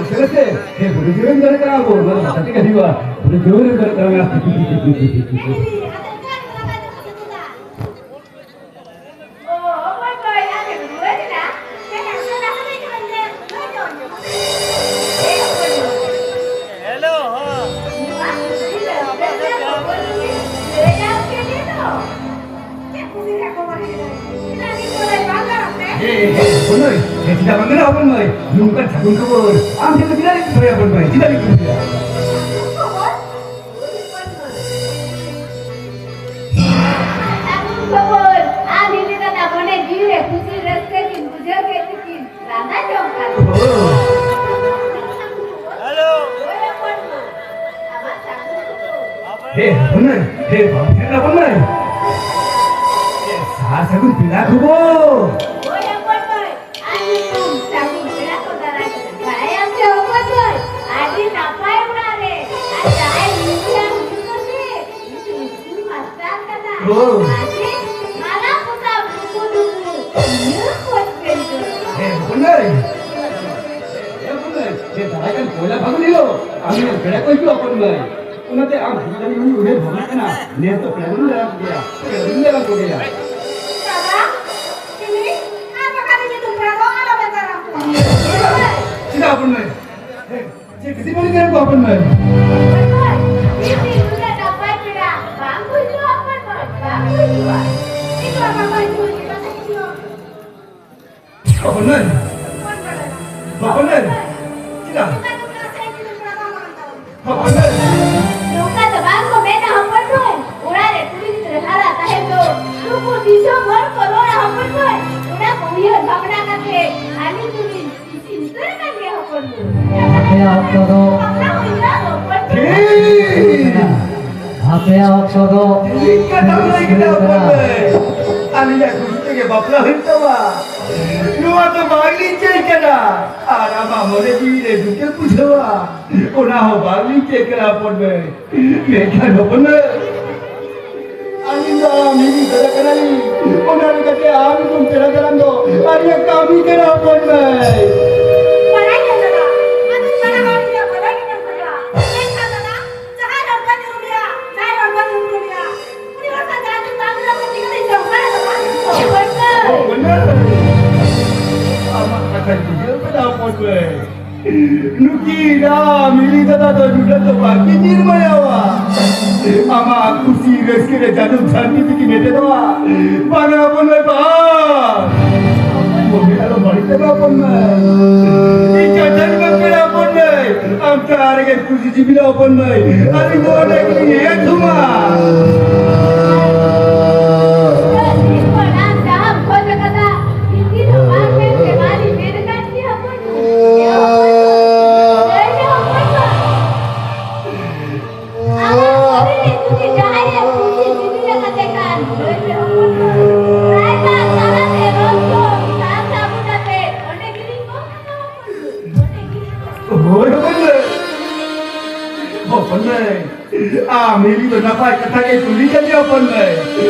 ᱪᱮᱫᱟᱜ ᱥᱮ, ᱦᱮᱸ, ᱵᱩᱰᱷᱤ ᱡᱳᱨᱮᱢ ᱫᱟᱲᱮ ᱠᱟᱱᱟ ᱜᱳ, ᱱᱚᱣᱟ ᱫᱚ ᱠᱟᱛᱷᱟ ᱪᱮᱫ ᱦᱩᱭᱩᱜᱼᱟ? ᱵᱩᱰᱷᱤ ᱡᱳᱨᱮᱢ ᱫᱟᱲᱮ ᱠᱟᱱᱟ᱾ ᱦᱮᱞᱳ, ᱦᱚᱸ᱾ ᱮ, ᱮ, ᱮ, ᱦᱚᱯᱚᱱ ᱢᱟᱹᱭ, ᱮ, ᱪᱮᱫᱟᱜ ᱵᱟᱢ ᱢᱮᱱᱟ ᱦᱚᱯᱚᱱ ᱢᱟᱹᱭ? ᱱᱚᱝᱠᱟᱱ ᱥᱟᱹᱜᱩᱱ ᱠᱷᱚᱵᱚᱨ ᱟᱢ ᱴᱷᱮᱱ ᱫᱚ ᱪᱮᱫᱟᱜ ᱞᱤᱧ ᱠᱩᱞᱤᱭᱟ ᱦᱚᱯᱚᱱ ᱢᱟᱹᱭ? ᱪᱮᱫᱟᱜ ᱞᱤᱧ ᱠᱩᱞᱤᱭᱟ? ᱥᱟᱹᱜᱩᱱ ᱠᱷᱚᱵᱚᱨ, ᱟᱢ ᱦᱤᱞᱤ ᱫᱟᱫᱟ ᱢᱚᱱᱮ ᱡᱤᱣᱤ ᱨᱮ ᱠᱩᱥᱤ ᱨᱟᱹᱥᱠᱟᱹ ᱠᱤᱱ ᱵᱩᱡᱷᱟᱹᱣ ᱠᱮᱫ ᱛᱮᱠᱤᱱ ᱞᱟᱸᱫᱟ ᱡᱚᱝ ᱠᱟᱱᱟ᱾ ᱦᱮᱞᱳ᱾ ᱦᱳᱭ ᱦᱚᱯᱚᱱ ᱢᱟᱹᱭ, ᱟᱢᱟᱜ ᱥᱟᱹᱜᱩᱱ ᱠᱷᱚᱵᱚᱨ᱾ ᱦᱮ ᱦᱚᱯᱚᱱ ᱢᱟᱹᱭ, ᱦᱮ ᱵᱟᱹᱵᱩ ᱴᱷᱮᱱ ᱦᱚᱯᱚᱱ ᱢᱟᱹᱭ᱾ ᱮ, ᱥᱟᱨ ᱥᱟᱹᱜᱩᱱ ᱯᱮᱲᱟ ᱠᱷᱚᱵᱚᱨ᱾ ᱦᱳᱭ ᱦᱚᱯᱚᱱ ᱢᱟᱹᱭ, ᱟᱨ ᱧᱩᱛᱩᱢ ᱥᱟᱹᱜᱩᱱ ᱯᱮᱲᱟ ᱠᱚ ᱫᱟᱨᱟᱭ ᱠᱟᱛᱮ ᱵᱟᱲᱟᱭᱟᱢ ᱥᱮ ᱦᱚᱯᱚᱱ ᱢᱟᱹᱭ, ᱟᱹᱰᱤ ᱱᱟᱯᱟᱭ ᱚᱲᱟᱜ ᱨᱮ ᱟᱨ ᱡᱟᱦᱟᱸᱭ ᱧᱩᱛᱩᱢ ᱦᱤᱡᱩᱜ ᱠᱟᱱ ᱥᱮ, ᱩᱱᱤ ᱫᱚ ᱤᱥᱠᱩᱞ ᱢᱟᱥᱴᱟᱨ ᱠᱟᱱᱟ᱾ ᱳ᱾ ᱟᱨ ᱪᱮᱫ ᱢᱟᱞᱟ ᱯᱚᱛᱟᱢ ᱰᱩᱵᱩ ᱰᱩᱵᱩ, ᱤᱱᱟᱹ ᱠᱷᱚᱡ ᱯᱮᱱ ᱡᱚᱲᱟ᱾ ᱦᱮ ᱦᱚᱯᱚᱱ ᱢᱟᱹᱭ, ᱦᱮ ᱦᱚᱯᱚᱱ ᱢᱟᱹᱭ, ᱦᱮ ᱫᱟᱨᱟᱭ ᱠᱟᱱ ᱯᱚᱭᱞᱟ ᱯᱷᱟᱹᱜᱩᱱ ᱦᱤᱞᱳᱜ ᱟᱢ ᱨᱮᱱ ᱯᱮᱲᱟ ᱠᱚ ᱦᱤᱡᱩᱜᱼᱟ ᱦᱚᱯᱚᱱ ᱢᱟᱹᱭ᱾ ᱚᱱᱟᱛᱮ ᱟᱢ ᱦᱟᱱᱟ ᱱᱟᱹᱲᱤ ᱩᱭᱦᱟᱹᱨ ᱵᱷᱟᱵᱽᱱᱟ ᱠᱟᱱᱟ᱾ ᱱᱮᱥ ᱫᱚ ᱯᱮᱲᱟ ᱵᱚᱱ ᱫᱟᱨᱟᱢ ᱠᱚᱜᱮᱭᱟ, ᱯᱮᱲᱟ ᱵᱚᱱ ᱫᱟᱨᱟᱢ ᱠᱚᱜᱮᱭᱟ᱾ ᱫᱟᱫᱟ, ᱪᱤᱞᱤ? ᱟᱨ ᱵᱟᱠᱷᱟᱱ ᱤᱧ ᱧᱩᱛᱩᱢ ᱯᱮᱲᱟ ᱫᱚ ᱟᱞᱚ ᱢᱮᱛᱟᱣᱟᱠᱚᱣᱟ᱾ ᱪᱮᱫᱟᱜ ᱦᱚᱯᱚᱱ ᱢᱟᱹᱭ? ᱦᱮᱸ, ᱪᱮᱫ ᱠᱷᱟᱹᱛᱤᱨ ᱵᱟᱹᱧ ᱢᱮᱱ ᱠᱚᱣᱟ ᱦᱚᱯᱚᱱ ᱢᱟᱹᱭ? ᱦᱚᱯᱚᱱ ᱢᱟᱹᱭ, ᱢᱤᱫ ᱫᱤᱱ ᱩᱱᱟᱹᱜ ᱱᱟᱯᱟᱭ ᱯᱮᱲᱟ ᱵᱟᱝ ᱠᱚ ᱦᱤᱡᱩᱜᱼᱟ ᱦᱚᱯᱚᱱ ᱢᱟᱹᱭ, ᱵᱟᱝ ᱠᱚ ᱦᱤᱡᱩᱜᱼᱟ᱾ ᱤᱧ ᱫᱚ ᱵᱟᱵᱟ ᱦᱤᱡᱩᱜ ᱤᱧ ᱢᱮᱛᱟ ᱠᱤᱱᱟ᱾ ᱦᱚᱯᱚᱱ ᱢᱟᱹᱭ᱾ ᱦᱚᱯᱚᱱ ᱢᱟᱹᱭ᱾ ᱪᱮᱫᱟᱜ? ᱦᱚᱯᱚᱱ ᱢᱟᱹᱭ᱾ ᱱᱚᱝᱠᱟ ᱫᱚ ᱵᱟᱝ ᱠᱚ ᱢᱮᱱᱟ ᱦᱚᱯᱚᱱ ᱢᱟᱹᱭ᱾ ᱚᱲᱟᱜ ᱨᱮ ᱠᱩᱲᱤ ᱜᱤᱫᱽᱨᱟᱹ ᱦᱟᱨᱟ ᱛᱟᱦᱮᱸ ᱫᱚ ᱱᱩᱠᱩ ᱫᱤᱥᱚᱢ ᱦᱚᱲ ᱠᱚ ᱨᱚᱲᱟ ᱦᱚᱯᱚᱱ ᱢᱟᱹᱭ᱾ ᱚᱱᱟ ᱠᱚ ᱩᱭᱦᱟᱹᱨ ᱵᱷᱟᱵᱽᱱᱟ ᱠᱟᱛᱮ ᱟᱹᱞᱤᱧ ᱫᱚᱞᱤᱧ ᱤᱥᱤᱱ ᱩᱛᱟᱹᱨ ᱟᱠᱟᱱ ᱜᱮᱭᱟ ᱦᱚᱯᱚᱱ ᱢᱟᱹᱭ᱾ ᱟᱯᱮᱭᱟᱜ ᱚᱠᱛᱚ ᱫᱚ ᱵᱟᱯᱞᱟ ᱦᱩᱭᱱᱟ ᱦᱚᱯᱚᱱ ᱢᱟᱹᱭ᱾ ᱴᱷᱤᱠ᱾ ᱟᱯᱮᱭᱟᱜ ᱚᱠᱛᱚ ᱫᱚ ᱴᱷᱤᱠ ᱠᱟᱛᱷᱟᱢ ᱞᱟᱹᱭ ᱠᱮᱫᱟ ᱦᱚᱯᱚᱱ ᱢᱟᱹᱭ᱾ ᱟᱹᱞᱤᱧᱟᱜ ᱠᱩᱥᱤ ᱛᱮᱜᱮ ᱵᱟᱯᱞᱟ ᱦᱩᱭᱩᱜ ᱛᱟᱢᱟ᱾ ᱱᱚᱣᱟ ᱫᱚ ᱵᱟᱝᱞᱤᱧ ᱪᱟᱹᱭ ᱠᱟᱱᱟ᱾ ᱟᱨ ᱟᱢᱟᱜ ᱢᱚᱱᱮ ᱡᱤᱣᱤ ᱨᱮ ᱫᱩᱠᱮᱢ ᱵᱩᱡᱷᱟᱹᱣᱟ, ᱚᱱᱟ ᱦᱚᱸ ᱵᱟᱝᱞᱤᱧ ᱪᱟᱹᱭ ᱠᱟᱱᱟ ᱦᱚᱯᱚᱱ ᱢᱟᱹᱭ᱾ ᱢᱮᱱᱠᱷᱟᱱ ᱦᱚᱯᱚᱱ ᱢᱟᱹᱭ, ᱟᱹᱞᱤᱧ ᱫᱚ ᱟᱢ ᱦᱤᱞᱤ ᱫᱟᱫᱟ ᱠᱟᱱᱟᱞᱤᱧ᱾ ᱚᱱᱟ ᱞᱮᱠᱟᱛᱮ ᱟᱢ ᱧᱩᱛᱩᱢ ᱯᱮᱲᱟ ᱫᱟᱨᱟᱢ ᱫᱚ ᱟᱹᱞᱤᱧᱟᱜ ᱠᱟᱹᱢᱤ ᱠᱟᱱᱟ ᱦᱚᱯᱚᱱ ᱢᱟᱹᱭ᱾ ᱵᱟᱲᱟᱭ ᱜᱮᱭᱟ ᱫᱟᱫᱟ, ᱱᱩᱠᱤᱱ ᱟᱢ ᱦᱤᱞᱤ ᱫᱟᱫᱟ ᱫᱚ ᱱᱩᱱᱟᱹᱜ ᱫᱚ ᱵᱟᱹᱠᱤᱱ ᱧᱤᱨᱢᱟᱭᱟᱣᱟ᱾ ᱟᱢᱟᱜ ᱠᱩᱥᱤ ᱨᱟᱹᱥᱠᱟᱹ ᱨᱮ ᱡᱟᱹᱱᱩᱢ ᱡᱷᱟᱹᱱᱴᱤ ᱛᱮᱠᱤᱱ ᱮᱴᱮᱫᱚᱜᱼᱟ᱾ ᱵᱟᱝᱟ ᱦᱚᱯᱚᱱ ᱢᱟᱹᱭ, ᱵᱟᱝ᱾ ᱢᱚᱱᱮ ᱟᱞᱚ ᱵᱟᱹᱲᱤᱡ ᱛᱟᱢᱟ ᱦᱚᱯᱚᱱ ᱢᱟᱹᱭ᱾ ᱤᱧ ᱠᱟᱛᱷᱟᱧ ᱵᱟᱝ ᱯᱮᱲᱟ ᱦᱚᱯᱚᱱ ᱢᱟᱹᱭ᱾ ᱟᱢ ᱪᱟᱞᱟᱜ ᱨᱮᱜᱮ ᱠᱩᱥᱤ ᱡᱤᱵᱤᱞᱟ ᱦᱚᱯᱚᱱ ᱢᱟᱹᱭ᱾ ᱟᱹᱞᱤᱧ ᱫᱚ ᱚᱸᱰᱮ ᱜᱮᱞᱤᱧ ᱦᱮᱡ ᱛᱷᱩᱢᱟ᱾ ᱡᱟᱦᱟᱸ ᱠᱷᱚᱡ ᱠᱟᱫᱟ, ᱤᱧ ᱫᱚ ᱵᱟᱝ ᱢᱮᱱᱛᱮ ᱵᱟᱞᱤᱧ ᱢᱮᱱ ᱟᱠᱟᱫ ᱜᱮᱭᱟ ᱦᱚᱯᱚᱱ ᱢᱟᱹᱭ᱾ ᱟᱢᱟᱜ ᱢᱚᱱᱮ ᱨᱮ ᱡᱩᱫᱤ ᱡᱟᱦᱟᱸᱭ ᱮ ᱠᱩᱥᱤ ᱡᱩᱫᱤ ᱟᱠᱟᱫᱮ ᱠᱷᱟᱱ, ᱞᱟᱹᱭ ᱢᱮ ᱦᱚᱯᱚᱱ ᱢᱟᱹᱭ᱾ ᱨᱟᱭᱵᱟᱨ ᱛᱟᱞᱟᱛᱮ ᱨᱚᱲ ᱠᱚ ᱥᱟᱨ ᱥᱟᱹᱜᱩᱱ ᱟᱛᱮ ᱚᱸᱰᱮ ᱜᱮᱞᱤᱧ ᱜᱚᱜ ᱠᱟᱠᱚᱣᱟ ᱦᱚᱯᱚᱱ ᱢᱟᱹᱭ᱾ ᱚᱸᱰᱮ ᱜᱮᱞᱤᱧ ᱜᱚᱜ ᱠᱟᱠᱚᱣᱟ᱾ ᱦᱳᱭ ᱦᱚᱯᱚᱱ ᱢᱟᱹᱭ᱾ ᱦᱚᱯᱚᱱ ᱢᱟᱹᱭ, ᱟᱢ ᱦᱤᱞᱤ ᱫᱚ ᱱᱟᱯᱟᱭ ᱠᱟᱛᱷᱟ ᱜᱮ ᱠᱩᱞᱤ ᱠᱟᱫᱮᱭᱟ ᱦᱚᱯᱚᱱ ᱢᱟᱹᱭ᱾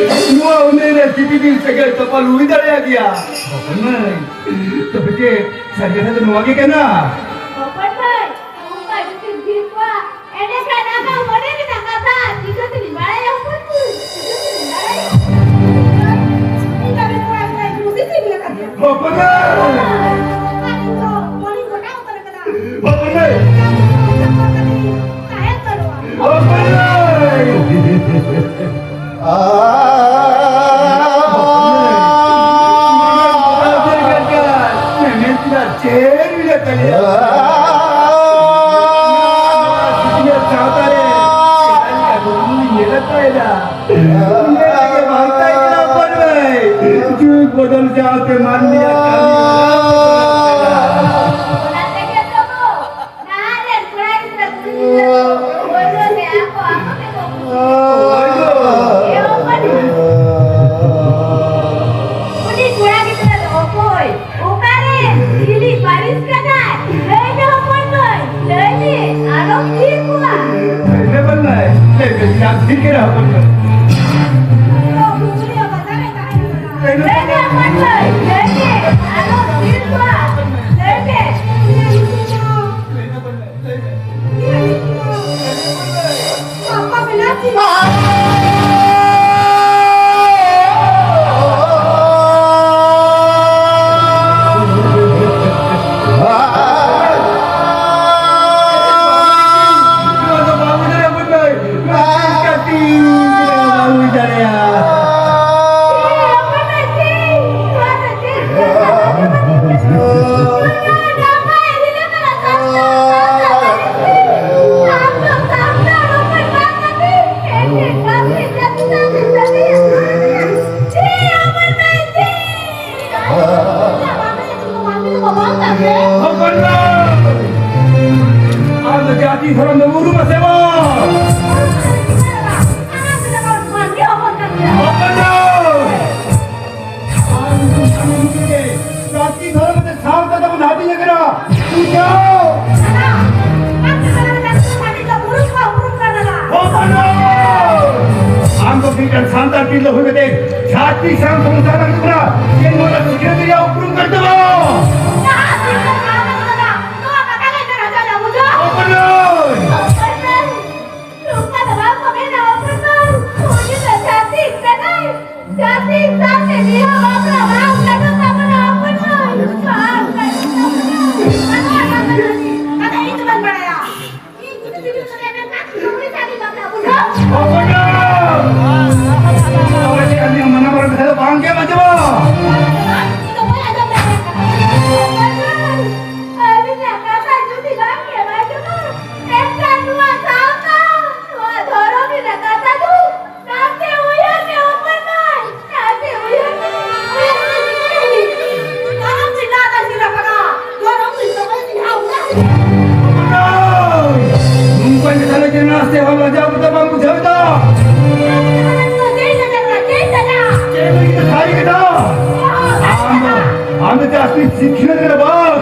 ᱱᱚᱣᱟ ᱩᱢᱮᱨ ᱨᱮ ᱪᱤᱴᱤ ᱵᱤᱞ ᱥᱟᱹᱜᱟᱹᱭ ᱛᱚᱯᱟ ᱦᱩᱭ ᱫᱟᱲᱮᱭᱟᱜ ᱜᱮᱭᱟ ᱦᱚᱯᱚᱱ ᱢᱟᱹᱭ᱾ ᱛᱚᱵᱮ ᱪᱮᱫ ᱥᱟᱹᱨᱤ ᱠᱟᱛᱷᱟ ᱫᱚ ᱱᱚᱣᱟ ᱜᱮ ᱠᱟᱱᱟ? ᱦᱚᱯᱚᱱ ᱢᱟᱹᱭ, ᱚᱱᱠᱟ ᱡᱩᱫᱤᱢ ᱵᱷᱤᱲ ᱠᱚᱣᱟ, ᱮᱸᱰᱮᱠᱷᱟᱱ ᱟᱢᱟᱜ ᱢᱚᱱᱮ ᱨᱮᱱᱟᱜ ᱠᱟᱛᱷᱟ ᱪᱤᱠᱟᱹ ᱛᱮᱞᱤᱧ ᱵᱟᱲᱟᱭᱟ ᱦᱚᱯᱚᱱ ᱢᱟᱹᱭ? ᱪᱤᱠᱟᱹ ᱛᱮᱞᱤᱧ ᱵᱟᱲᱟᱭᱟ? ᱤᱧ ᱫᱚ ᱠᱚᱲᱟ ᱜᱤᱫᱽᱨᱟᱹ ᱠᱩᱥᱤ ᱛᱤᱧ ᱞᱮᱠᱟᱛᱮ᱾ ᱦᱚᱯᱚᱱ ᱢᱟᱹᱭ! ᱟᱨ ᱤᱧ ᱫᱚ ᱢᱚᱱᱮᱧ ᱜᱚᱴᱟ ᱩᱛᱟᱹᱨ ᱟᱠᱟᱫᱟ᱾ ᱦᱚᱯᱚᱱ ᱢᱟᱹᱭ! ᱛᱟᱦᱮᱸ ᱩᱛᱟᱹᱨᱚᱜᱼᱟ᱾ ᱦᱚᱯᱚᱱ ᱢᱟᱹᱭ! ᱦᱚᱯᱚᱱ ᱢᱟᱹᱭ! ᱢᱮᱢᱮᱱ ᱠᱮᱫᱟ, ᱪᱮᱫ ᱮᱢ ᱞᱟᱹᱭ ᱫᱟᱲᱮᱭᱟᱜᱼᱟ? ᱱᱚᱣᱟ ᱥᱤᱧᱚᱛ ᱥᱟᱶᱛᱟ ᱨᱮ ᱥᱮᱫᱟᱭ ᱨᱮᱭᱟᱜ ᱜᱚᱱᱚᱝ ᱤᱧ ᱧᱮᱞᱮᱫ ᱛᱟᱦᱮᱱᱟ᱾ ᱩᱱᱟᱹᱜ ᱨᱮᱜᱮ ᱵᱟᱝ ᱛᱟᱦᱮᱸ ᱠᱟᱱᱟ ᱦᱚᱯᱚᱱ ᱢᱟᱹᱭ᱾ ᱡᱩᱜᱽ ᱵᱚᱫᱚᱞ ᱥᱟᱶᱛᱮ ᱢᱟᱹᱱᱢᱤᱭᱟᱜ ᱠᱟᱹᱢᱤ ᱦᱚᱨᱟ ᱦᱚᱸ ᱵᱚᱫᱚᱞ ᱟᱠᱟᱱᱟ᱾ ᱚᱱᱟ ᱛᱮᱜᱮ ᱛᱚ ᱱᱟᱦᱟᱜ ᱨᱮᱱ ᱠᱚᱲᱟ ᱜᱤᱫᱽᱨᱟᱹ ᱠᱩᱲᱤ ᱜᱤᱫᱽᱨᱟᱹ ᱫᱚ ᱯᱳᱭᱞᱳ ᱨᱮ ᱟᱠᱚ ᱟᱠᱚ ᱛᱮᱠᱚ ᱠᱩᱥᱤᱜᱼᱟ᱾ ᱦᱳᱭ ᱫᱚ᱾ ᱮ ᱦᱚᱯᱚᱱ ᱢᱟᱹᱭ᱾ ᱩᱱᱤ ᱠᱚᱲᱟ ᱜᱤᱫᱽᱨᱟᱹ ᱫᱚ ᱚᱠᱚᱭ? ᱚᱠᱟᱨᱮ? ᱪᱤᱞᱤ ᱯᱟᱹᱨᱤᱥ ᱠᱟᱱᱟᱭ? ᱞᱟᱹᱭ ᱢᱮ ᱦᱚᱯᱚᱱ ᱢᱟᱹᱭ, ᱞᱟᱹᱭ ᱢᱮ, ᱟᱞᱚᱢ ᱛᱷᱤᱨ ᱠᱚᱜᱼᱟ᱾ ᱞᱟᱹᱭ ᱢᱮ ᱦᱚᱯᱚᱱ ᱢᱟᱹᱭ, ᱞᱟᱹᱭ ᱢᱮ, ᱪᱮᱫᱟᱜ ᱛᱷᱤᱨ ᱠᱟᱱᱟ ᱦᱚᱯᱚᱱ ᱢᱟᱹᱭ? ᱩᱱᱤ ᱫᱚ ᱵᱩᱥᱩᱱᱤᱭᱟᱹ ᱵᱟᱡᱟᱨ ᱨᱮ ᱛᱟᱦᱮᱸ ᱠᱟᱱᱟ᱾ ᱞᱟᱹᱭ ᱢᱮ᱾ ᱞᱟᱹᱭ ᱢᱮ ᱦᱚᱯᱚᱱ ᱢᱟᱹᱭ, ᱞᱟᱹᱭ ᱢᱮ, ᱟᱞᱚᱢ ᱛᱷᱤᱨ ᱠᱚᱜᱼᱟ᱾ ᱞᱟᱹᱭ ᱢᱮ᱾ ᱞᱟᱹᱭ ᱢᱮ ᱦᱚᱯᱚᱱ ᱢᱟᱹᱭ, ᱞᱟᱹᱭ ᱢᱮ᱾ ᱞᱟᱹᱭ ᱢᱮ ᱦᱚᱯᱚᱱ ᱢᱟᱹᱭ᱾ ᱯᱟᱯᱟ ᱢᱮᱱᱟᱜ ᱠᱤᱱᱟ᱾ ᱫᱷᱚᱨᱚᱢ ᱫᱚ ᱩᱨᱩᱢ ᱟᱥᱮ ᱵᱟᱝ? ᱚᱠᱚᱭ ᱫᱚ? ᱡᱟᱹᱛᱤ ᱫᱷᱚᱨᱚᱢ ᱛᱮ ᱥᱟᱶᱛᱟ ᱛᱟᱵᱚᱱ ᱦᱟᱹᱴᱤᱧ ᱟᱠᱟᱱᱟ᱾ ᱵᱩᱡᱷᱟᱹᱣ? ᱚᱠᱚᱭ ᱫᱚ? ᱟᱢ ᱫᱚ ᱢᱤᱫᱴᱟᱝ ᱥᱟᱱᱛᱟᱲ ᱛᱤᱨᱞᱟᱹ ᱦᱩᱭ ᱠᱟᱛᱮ ᱡᱟᱹᱛᱤ ᱥᱟᱶ ᱥᱚᱝᱥᱟᱨ ᱞᱟᱹᱜᱤᱫ ᱠᱟᱱᱟ᱾ ᱪᱮᱫ ᱱᱚᱣᱟ ᱫᱚ ᱥᱤᱠᱷᱱᱟᱹᱛ ᱨᱮᱭᱟᱜ ᱩᱯᱨᱩᱢ ᱠᱟᱱ ᱛᱟᱢᱟ? ᱚᱠᱚᱭ ᱫᱚ? ᱱᱚᱝᱠᱟ ᱫᱚ ᱵᱟᱝ ᱠᱚ ᱢᱮᱱᱟ, ᱚᱠᱚᱭ ᱫᱚ? ᱩᱱᱤ ᱫᱚ ᱡᱟᱹᱛᱤ ᱠᱟᱱᱟᱭ᱾ ᱡᱟᱹᱛᱤ ᱥᱟᱶᱛᱮ ᱵᱤᱦᱟᱹ ᱵᱟᱯᱞᱟ ᱵᱟᱝ ᱜᱟᱱᱚᱜ ᱛᱟᱵᱚᱱᱟ, ᱚᱠᱚᱭ ᱫᱚ? ᱵᱟᱝ ᱜᱟᱱᱚᱜ ᱛᱟᱵᱚᱱᱟ᱾ ᱟᱫᱚ ᱤᱧ ᱫᱚ ᱵᱟᱹᱧ ᱵᱟᱲᱟᱭᱟ᱾ ᱤᱧ ᱡᱩᱫᱤ ᱵᱤᱦᱟᱹ ᱥᱟᱱᱟᱭᱮ ᱢᱮᱱᱠᱷᱟᱱ ᱩᱱᱤ ᱥᱟᱶ ᱤᱧ ᱵᱟᱯᱞᱟ ᱵᱩᱡᱷᱟᱹᱣ᱾ ᱚᱠᱚᱭ ᱫᱚ? ᱚᱠᱚᱭ ᱫᱚ? ᱟᱹᱞᱤᱧᱟᱜ ᱢᱟᱱᱟ ᱵᱟᱨᱚᱱ ᱠᱟᱛᱷᱟ ᱫᱚ ᱵᱟᱝ ᱜᱮᱢ ᱟᱸᱡᱚᱢᱟ᱾ ᱤᱧ ᱫᱚ ᱵᱟᱹᱧ ᱟᱸᱡᱚᱢ ᱫᱟᱲᱮᱭᱟᱜ ᱠᱟᱱᱟ᱾ ᱚᱠᱚᱭ ᱫᱚ? ᱟᱹᱞᱤᱧᱟᱜ ᱠᱟᱛᱷᱟ ᱡᱩᱫᱤ ᱵᱟᱝ ᱜᱮᱢ ᱟᱸᱡᱚᱢᱟ, ᱮᱱᱠᱷᱟᱱ ᱱᱚᱣᱟ ᱥᱟᱶᱛᱟ, ᱱᱚᱣᱟ ᱫᱷᱚᱨᱚᱢ ᱨᱮᱱᱟᱜ ᱠᱟᱛᱷᱟ ᱫᱚ ᱱᱟᱥᱮ ᱩᱭᱦᱟᱹᱨ ᱢᱮ ᱦᱚᱯᱚᱱ ᱢᱟᱹᱭ, ᱱᱟᱥᱮ ᱩᱭᱦᱟᱹᱨ ᱢᱮ, ᱩᱭᱦᱟᱹᱨ ᱢᱮ᱾ ᱫᱷᱚᱨᱚᱢ ᱪᱤᱱᱦᱟᱹ ᱫᱚ ᱪᱤᱱᱦᱟᱹ ᱠᱟᱱᱟ, ᱫᱷᱚᱨᱚᱢ ᱫᱚ ᱡᱚᱛᱚ ᱪᱤᱱᱦᱟᱹ ᱠᱟᱱᱟ᱾ ᱱᱚᱝᱠᱟᱱ ᱠᱟᱛᱷᱟ ᱞᱟᱹᱭ ᱠᱟᱱᱟ, ᱱᱟᱥᱮ ᱦᱚᱸ ᱞᱟᱡᱟᱣ ᱠᱟᱛᱮ ᱵᱟᱢ ᱵᱩᱡᱷᱟᱹᱣ ᱮᱫᱟ? ᱪᱮᱫ ᱞᱟᱹᱜᱤᱫ ᱛᱮ ᱥᱟᱹᱨᱤ ᱠᱟᱛᱷᱟ? ᱟᱢ ᱫᱚ, ᱟᱢ ᱫᱚ ᱡᱟᱹᱥᱛᱤ ᱥᱤᱠᱷᱱᱟᱹᱛ ᱨᱮ ᱵᱟᱝ,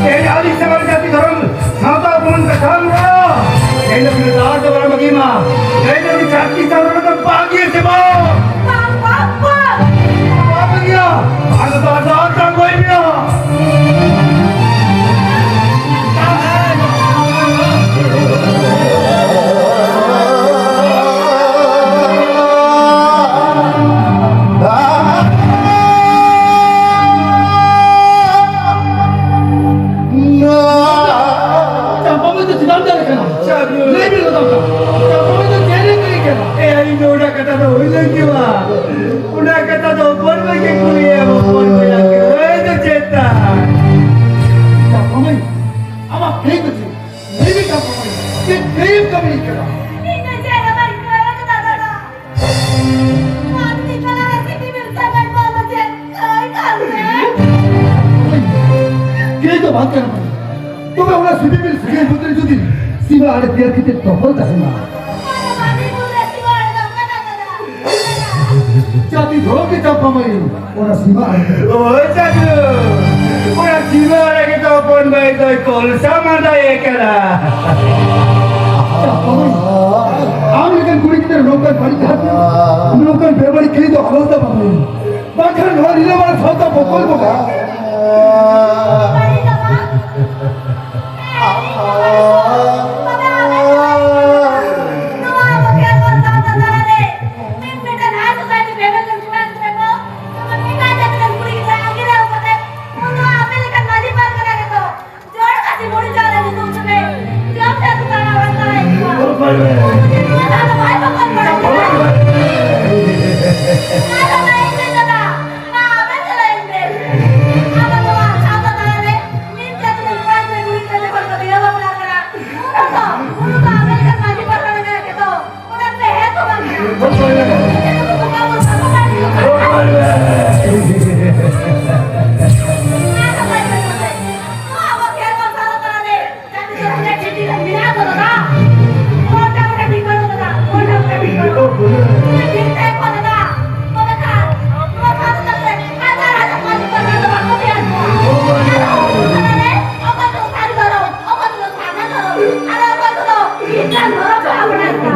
ᱛᱮᱦᱮᱧ ᱟᱹᱰᱤ ᱥᱟᱸᱜᱷᱟᱨ ᱡᱟᱹᱛᱤ ᱫᱷᱚᱨᱚᱢ ᱥᱟᱶᱛᱟ ᱵᱚᱱ ᱠᱟᱛᱷᱟ ᱢᱮᱱᱟᱜᱼᱟ᱾ ᱛᱮᱦᱮᱧ ᱫᱚ ᱵᱤᱱᱟᱹ ᱫᱟᱜ ᱫᱚ ᱵᱟᱝ ᱵᱟᱹᱜᱤ ᱢᱟ᱾ ᱛᱮᱦᱮᱧ ᱫᱚ ᱩᱱᱤ ᱪᱷᱟᱹᱛᱤᱠ ᱥᱟᱶ ᱨᱚᱲ ᱫᱚ ᱵᱟᱝ ᱜᱮ ᱥᱮ ᱵᱟᱝ? ᱵᱟᱝ, ᱵᱟᱝ, ᱵᱟᱝ᱾ ᱵᱟᱝ ᱵᱟᱹᱜᱤᱭᱟ᱾ ᱟᱫᱚ ᱫᱟᱜ ᱫᱟᱜ ᱫᱟᱜ ᱜᱚᱡ ᱢᱮᱭᱟ᱾ ᱪᱟᱢᱯᱟ ᱢᱟᱹᱭ ᱫᱚ ᱪᱮᱫᱟᱜ ᱮᱢ ᱫᱟᱲᱮ ᱠᱟᱱᱟ? ᱪᱟᱵᱤ᱾ ᱞᱟᱹᱭ ᱵᱤᱱ ᱞᱟᱫᱟ ᱠᱟᱱᱟ᱾ ᱪᱟᱢᱯᱟ ᱢᱟᱹᱭ ᱫᱚ ᱪᱮᱫ ᱮ ᱠᱟᱹᱢᱤ ᱠᱟᱱᱟ? ᱮ, ᱟᱹᱞᱤᱧ ᱫᱚ ᱚᱱᱟ ᱠᱟᱛᱷᱟ ᱫᱚ ᱦᱩᱭ ᱞᱮᱱ ᱜᱮ ᱵᱟᱝ᱾ ᱚᱱᱟ ᱠᱟᱛᱷᱟ ᱫᱚ ᱦᱚᱯᱚᱱ ᱢᱟᱹᱭ ᱜᱮ ᱠᱩᱞᱤᱭᱮᱢ, ᱦᱚᱯᱚᱱ ᱢᱟᱹᱭ ᱟᱜ ᱠᱟᱹᱢᱤ ᱫᱚ ᱪᱮᱫ ᱛᱟᱭ? ᱪᱟᱢᱯᱟ ᱢᱟᱹᱭ, ᱟᱢᱟᱜ ᱠᱟᱹᱢᱤ ᱫᱚ ᱪᱮᱫ? ᱞᱟᱹᱭ ᱢᱮ ᱪᱟᱢᱯᱟ ᱢᱟᱹᱭ, ᱪᱮᱫ ᱠᱟᱹᱢᱤᱢ ᱠᱟᱹᱢᱤ ᱠᱟᱱᱟ? ᱤᱧ ᱫᱚ ᱪᱮᱫ ᱦᱚᱸ ᱵᱟᱹᱧ ᱠᱟᱹᱢᱤ ᱠᱟᱫᱟ ᱫᱟᱫᱟ᱾ ᱟᱢ ᱫᱚ ᱛᱟᱞᱟ ᱨᱮ ᱥᱤᱯᱤ ᱵᱤᱞ ᱥᱟᱹᱜᱟᱹᱭ ᱵᱚᱞ ᱫᱚ ᱪᱮᱫ ᱠᱟᱹᱭ ᱠᱟᱱ ᱛᱮ? ᱠᱟᱹᱭ ᱫᱚ ᱵᱟᱝ ᱠᱟᱱᱟ ᱢᱟᱹᱭ᱾ ᱛᱚᱵᱮ ᱚᱱᱟ ᱥᱤᱯᱤ ᱵᱤᱞ ᱥᱟᱹᱜᱟᱹᱭ ᱢᱚᱫᱽᱫᱷᱮ ᱨᱮ ᱡᱩᱫᱤ ᱥᱤᱢᱟᱹ ᱟᱲᱮ ᱛᱮᱭᱟᱨ ᱠᱟᱛᱮ ᱫᱚᱦᱚ ᱛᱟᱦᱮᱱᱟ᱾ ᱡᱟᱹᱛᱤ ᱫᱷᱚᱨᱚᱢ ᱜᱮ ᱪᱟᱢᱯᱟ ᱢᱟᱹᱭ, ᱚᱱᱟ ᱥᱤᱢᱟᱹ ᱟᱲᱮ ᱨᱮ᱾ ᱳᱭ ᱡᱟᱫᱩ, ᱚᱱᱟ ᱥᱤᱢᱟᱹ ᱟᱲᱮ ᱜᱮ ᱛᱚ ᱦᱚᱯᱚᱱ ᱵᱷᱟᱹᱭ ᱫᱚᱭ ᱠᱚᱞᱥᱟ ᱢᱟᱸᱫᱟᱭᱮ ᱠᱟᱱᱟ᱾ ᱪᱟᱢᱯᱟ ᱢᱟᱹᱭ, ᱟᱢ ᱞᱮᱠᱟᱱ ᱠᱩᱲᱤ ᱜᱤᱫᱽᱨᱟᱹ ᱱᱚᱝᱠᱟᱱ ᱵᱟᱹᱲᱤᱡ ᱰᱟᱦᱟᱨ ᱛᱮ, ᱱᱚᱝᱠᱟᱱ ᱵᱮᱵᱟᱹᱲᱤᱡ ᱠᱤᱨᱤᱧ ᱫᱚ ᱟᱞᱚ ᱛᱟᱢᱟ ᱢᱟᱹᱭ, ᱵᱟᱝᱠᱷᱟᱱ ᱱᱚᱣᱟ ᱨᱤᱞᱟᱹᱢᱟᱞᱟ ᱥᱟᱶᱛᱟ ᱵᱚᱠᱚᱞ ᱵᱚᱠᱚᱞ᱾ ᱱᱤᱛ ᱡᱟᱹᱛᱤ ᱨᱮᱱ ᱠᱚᱲᱟ ᱜᱤᱫᱽᱨᱟᱹ ᱠᱩᱲᱤ ᱜᱤᱫᱽᱨᱟᱹ ᱡᱚᱠᱷᱚᱱ ᱠᱚ ᱵᱤᱦᱟᱹ ᱵᱟᱯᱞᱟ ᱠᱟᱱᱟ, ᱩᱱ ᱫᱚ, ᱩᱱ ᱫᱚ ᱟᱵᱮᱱ ᱞᱮᱠᱟᱱ ᱢᱟᱹᱡᱷᱤ ᱯᱟᱨᱜᱟᱱᱟ ᱢᱮᱱᱟᱜ ᱜᱮᱛᱚ, ᱚᱱᱟ ᱛᱮᱦᱮᱫ ᱦᱚᱸ ᱵᱟᱝ ᱠᱟᱱᱟ᱾ ᱱᱩᱠᱩ ᱵᱚᱸᱜᱟ ᱵᱩᱨᱩ ᱥᱟᱠᱟᱢ ᱟᱨ ᱱᱩᱠᱩ ᱠᱟᱛᱷᱟ᱾ ᱱᱚᱣᱟ ᱫᱚ ᱵᱟᱭ ᱵᱟᱹᱱᱩᱜ ᱛᱮ, ᱱᱚᱣᱟ ᱟᱵᱚ ᱠᱷᱮᱨᱣᱟᱞ ᱥᱟᱶᱛᱟ ᱛᱟᱞᱟ ᱨᱮ ᱡᱟᱹᱛᱤ ᱫᱷᱚᱨᱚᱢ ᱨᱮ ᱴᱷᱤᱠ ᱴᱷᱤᱠ ᱢᱮᱱᱟᱜ ᱫᱚ ᱫᱟᱫᱟ᱾ ᱢᱚᱴᱟᱢᱩᱴᱤ ᱴᱷᱤᱠ ᱵᱟᱹᱱᱩᱜ ᱫᱟᱫᱟ, ᱢᱚᱴᱟᱢᱩᱴᱤ ᱴᱷᱤᱠ ᱵᱟᱹᱱᱩᱜ᱾ ᱱᱤᱭᱟᱹ ᱴᱷᱤᱠ ᱴᱷᱟᱠ ᱠᱚ ᱫᱟᱫᱟ᱾ ᱛᱚᱵᱮ ᱠᱷᱟᱱ ᱱᱚᱣᱟ ᱥᱟᱶᱛᱟ ᱛᱟᱞᱟ ᱨᱮ ᱦᱟᱡᱟᱨ ᱦᱟᱡᱟᱨ ᱢᱟᱹᱡᱷᱤ ᱯᱟᱨᱜᱟᱱᱟ ᱫᱚ ᱵᱟᱠᱚ ᱛᱮᱭᱟᱨ ᱠᱚᱣᱟ᱾ ᱟᱨ ᱩᱱᱠᱩ ᱛᱟᱞᱟ ᱨᱮ ᱚᱠᱚᱭ ᱫᱚ ᱥᱟᱹᱨᱤ ᱫᱷᱚᱨᱚᱢ, ᱚᱠᱚᱭ ᱫᱚ ᱥᱟᱨᱱᱟ ᱫᱷᱚᱨᱚᱢ, ᱟᱨ ᱚᱠᱚᱭ ᱠᱚᱫᱚ ᱠᱷᱨᱤᱥᱴᱟᱱ ᱫᱷᱚᱨᱚᱢ ᱠᱚ ᱟᱯᱱᱟᱨ ᱮᱫᱟ᱾